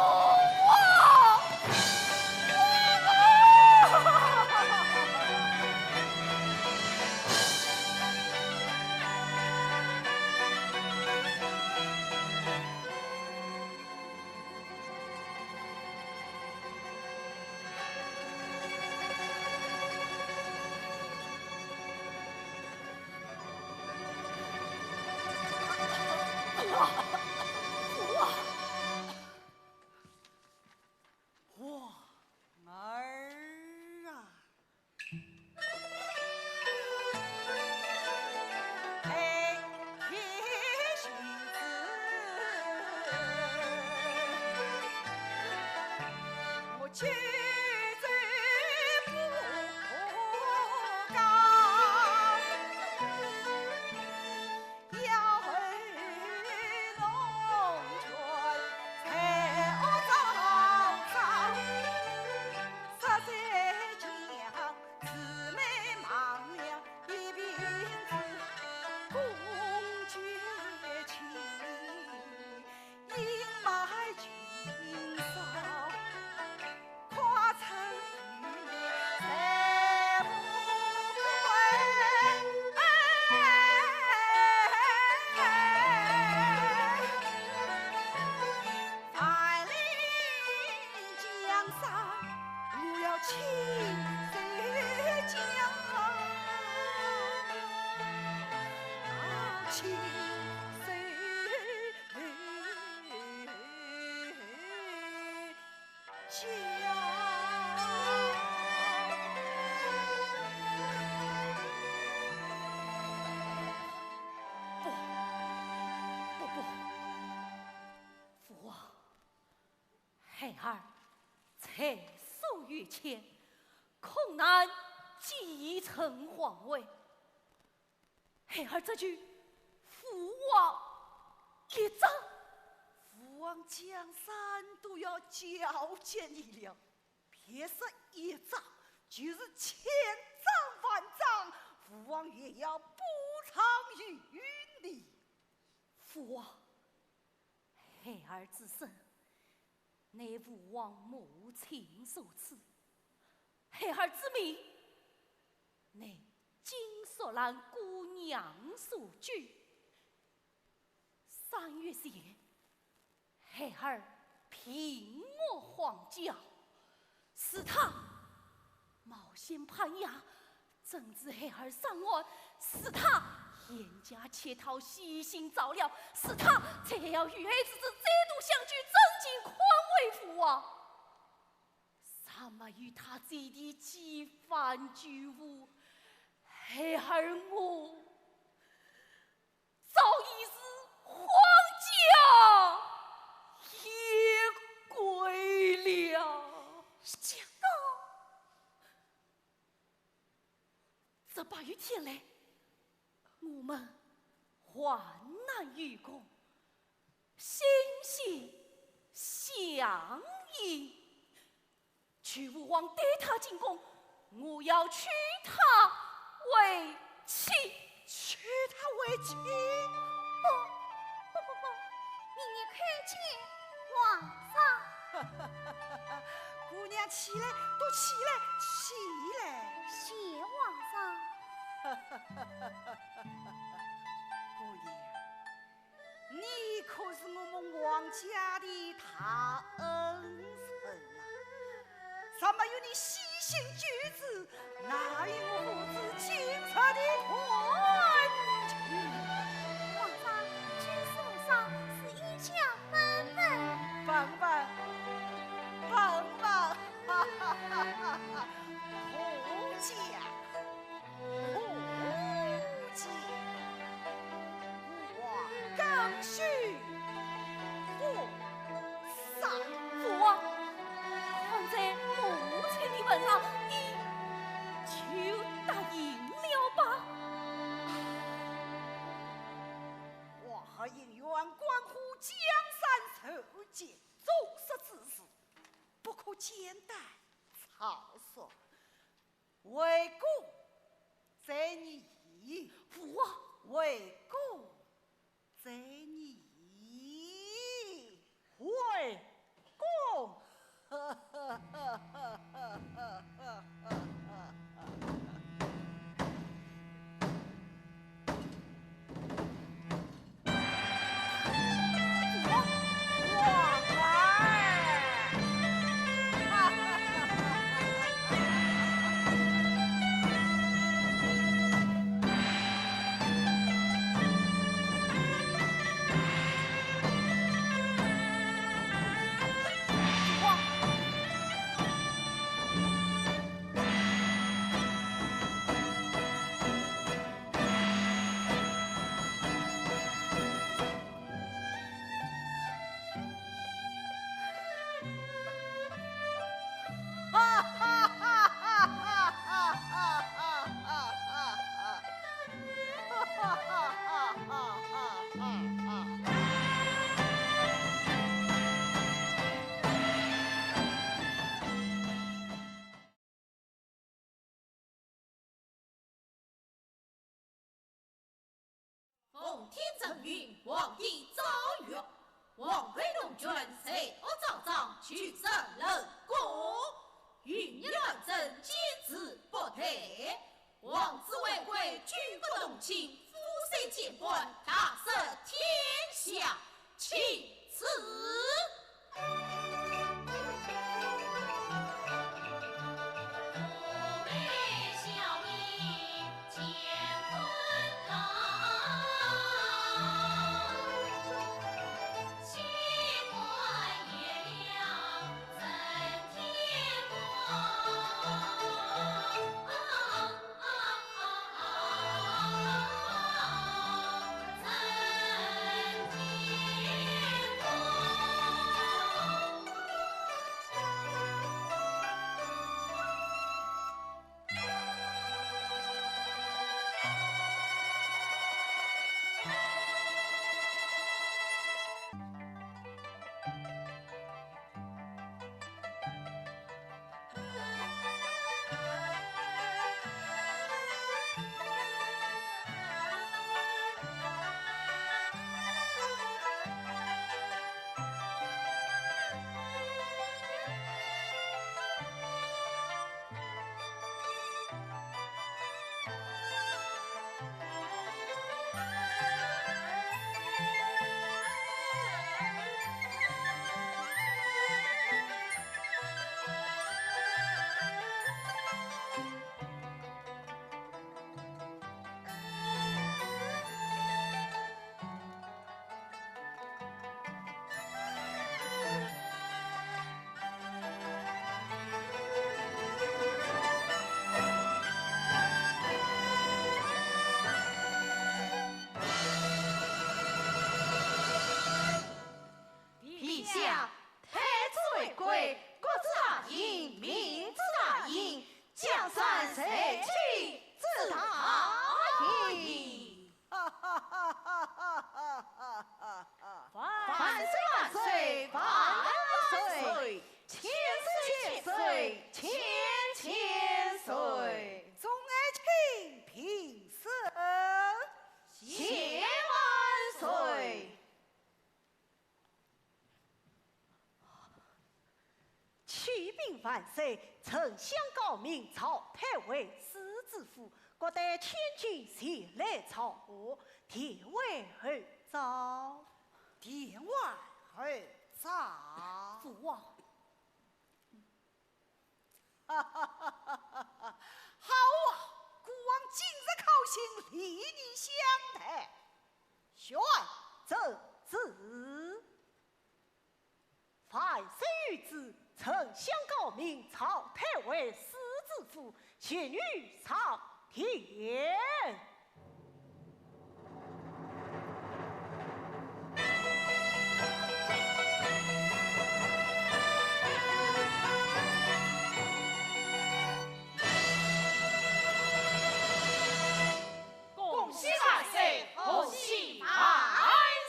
儿啊！ 不，不，不，父王，孩儿才疏学浅，恐难继承皇位。 孩儿只求父王一掌。父王江山都要交给你了，别说一掌，就是千掌万掌，父王也要不让于你。父王，孩儿之身，乃父王母亲所赐。 孩儿之命，乃金锁兰姑娘所救。三月前，孩儿平我皇驾，是她冒险攀崖，怎知孩儿上岸，是她严加乞讨，悉心照料，是她才要与孩儿再度相聚，真情宽慰父王。 若没有她这一记几番救护，孩儿我早已是荒郊野归了。相公，这八月天来，我们患难与共，心心相印。 求父王代她进宫，我要娶她为妻。娶她为妻？不，不，不，不，你，你叩见皇上。姑娘起来，都起来，起来。谢皇上。姑娘，你可是我们王家的大恩人啊！若没有你悉心救治，哪有我父子今日的团聚？皇上，军师上是一家分文。分文，分文，哈哈哈哈哈！何家？ 何家？我更须服丧。父王，看在母亲的份上，你就答应了吧。我和应元关乎江山社稷宗室之事，不可简单草率。 为国在你，父王。为国在你，为国。奉天承运，皇帝诏曰：皇位龙权，罪恶昭彰，九族漏果，余孽乱政，坚持不退。皇子为贵，君不动卿，夫虽贱官，大赦天下。 请赐。陛下，太子为贵，国之大幸，民之大幸，江山社稷之大幸。万岁万岁万万岁！千岁千岁，千千岁！众爱卿平身。谢万岁！ 启禀万岁，丞相告明，曹太尉施知府各带千金前来造华，殿外候召。殿外候召。父王。哈哈哈哈哈！好啊，孤王今日高兴，理你相待。宣奏。万岁御旨，丞相高明，召太尉司子府，前女上殿。 恭喜万岁，贺喜万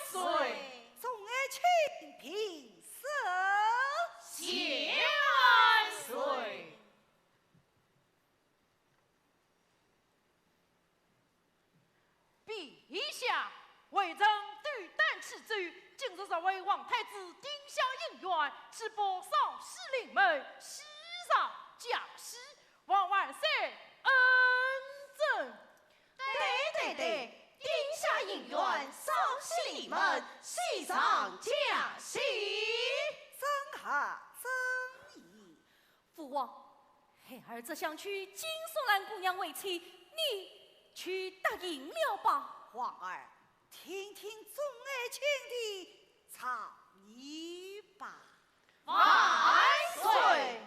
岁！众爱卿平身。谢万岁。 陛下，微臣斗胆启奏，今日入回皇太子定下姻缘，岂不双喜临门，喜上加喜，望万岁恩准。对对对，定下姻缘，双喜临门，喜上加喜。正合朕意。 父王，孩儿只想娶金淑兰姑娘为妻，你就答应了吧。皇儿，听听众爱卿的造意吧。万岁！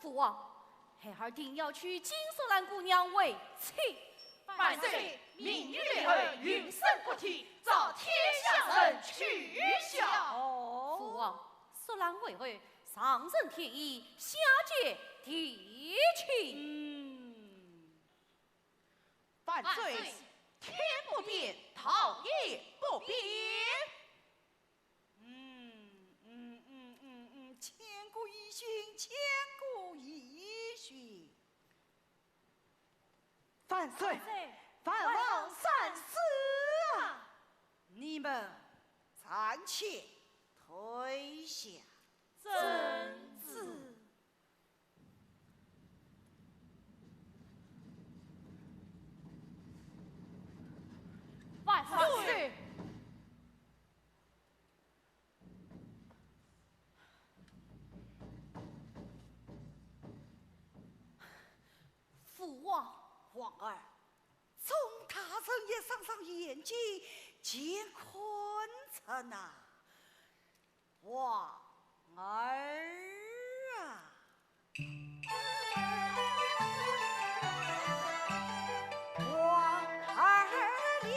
父王，孩儿定要娶金淑兰姑娘为妻。万岁，明女来候，云深不体，召天下人取笑。哦。父王，淑兰为后，上承天意，下接地气。嗯。万岁，万岁。天不变，道也不变。 嗯，嗯，嗯，嗯，嗯，千古一心，千古一心。万岁，万岁，万王三思啊！你们暂且退下。遵旨。 万岁！父王。皇儿，众大臣也伤伤眼睛，乾坤着呐。 皇儿啊！皇儿也。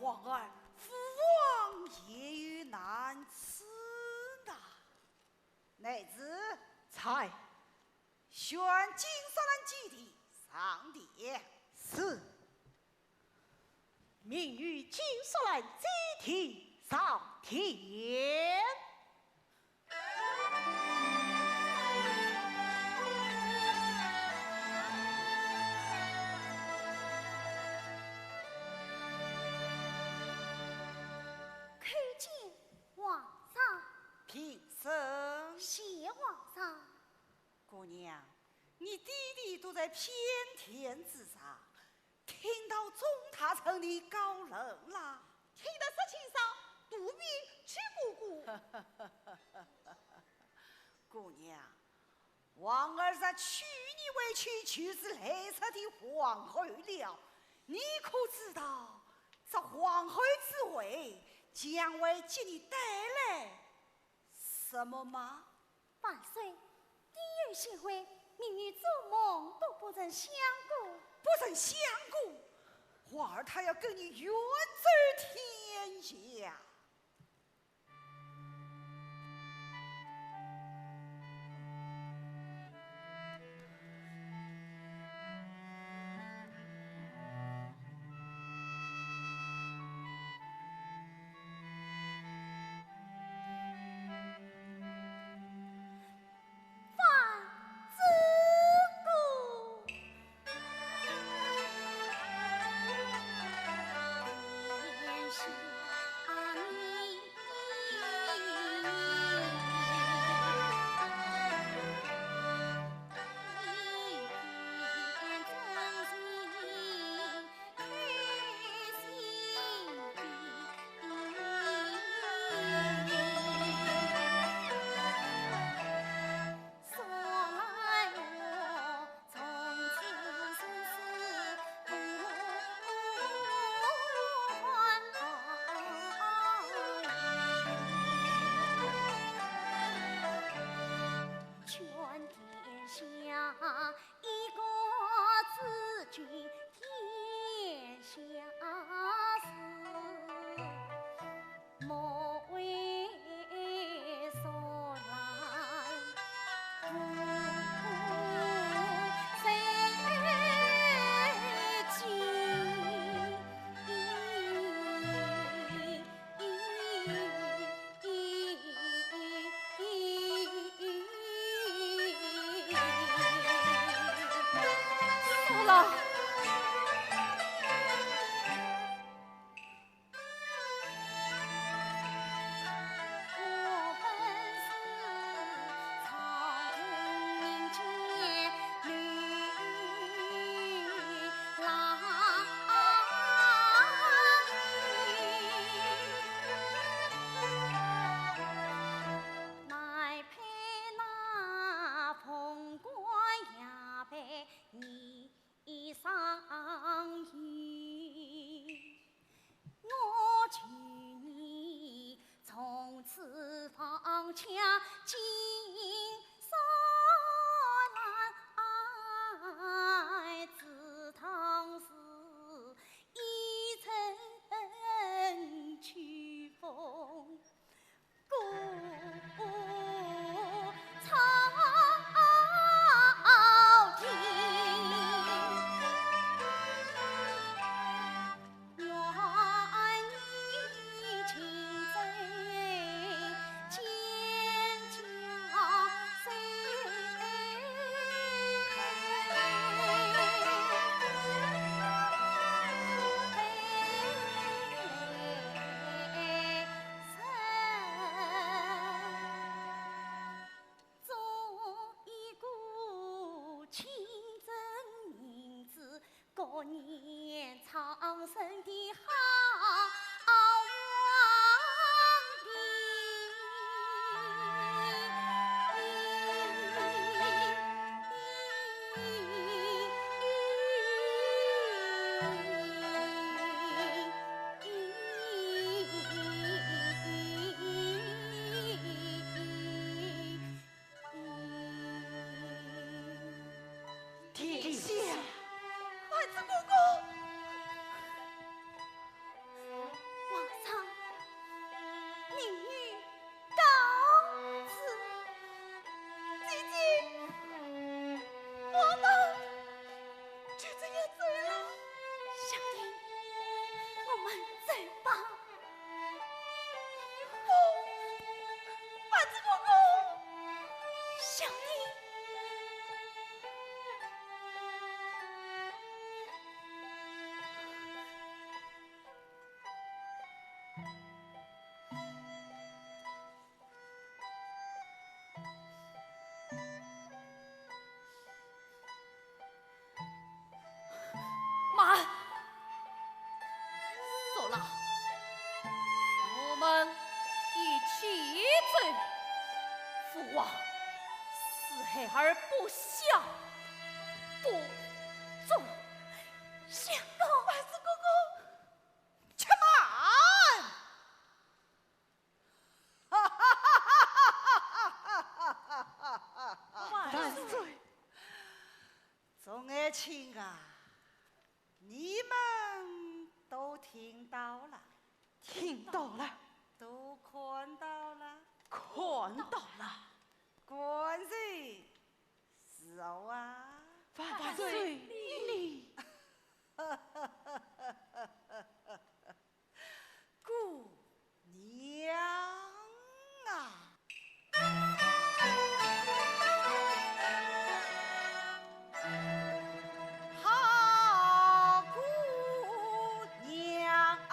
皇儿父王也有难辞呐。内侍。在。宣金色兰祭地上殿。是。命与金色兰祭地上殿。 叩见皇上。平身。谢皇上。姑娘，你爹爹都在偏殿之上，听到众大臣的高论啦？听得实情上，肚皮直咕咕。姑娘，皇儿若娶你回去，就是来日的皇后了。你可知道，这皇后之位将会给你带来什么吗？万岁，爹有贤惠，命你做梦都不曾想过。不曾想过？皇儿他要跟你远走天涯。 殿下。孩子哥哥。奏。父王，四孩儿不孝，不忠孝。万岁，哥哥，且慢！万岁。众爱卿啊，你们都听到了，听到了，都看到了，看到了。官人是我啊。万岁你。姑娘啊。好姑娘啊。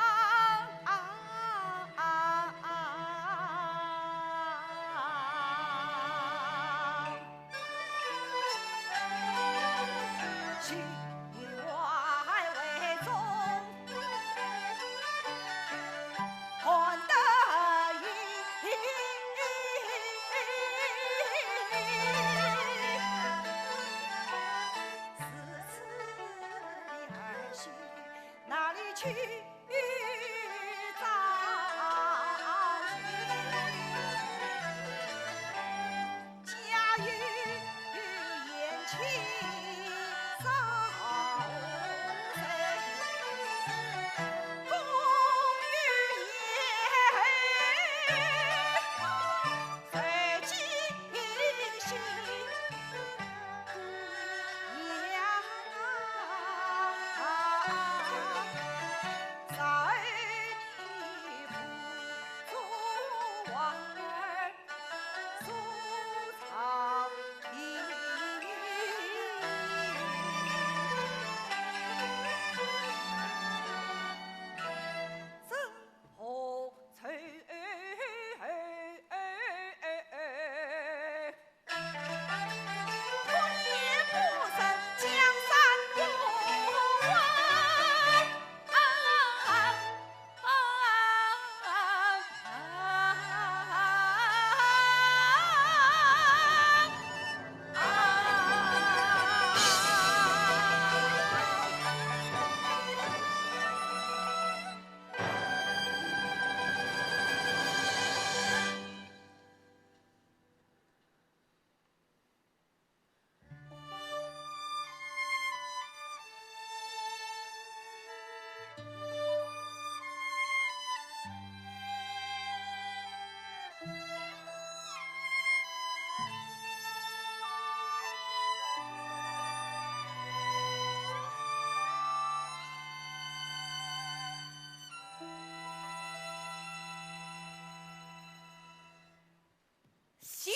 谢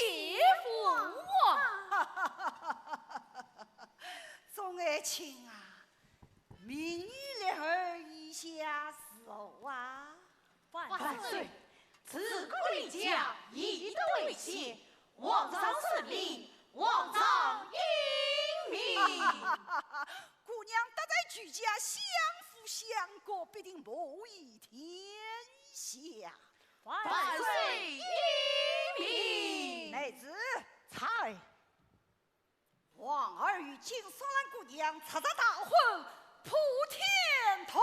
父王。众爱卿啊，明女立后，意下如何啊？万岁，自古立家，以德为先，皇上圣明，皇上英明。姑娘得罪居家，相扶相国，必定母仪天下。 万岁英明。妹子。在。王二爷今送俺姑娘出入大婚，普天同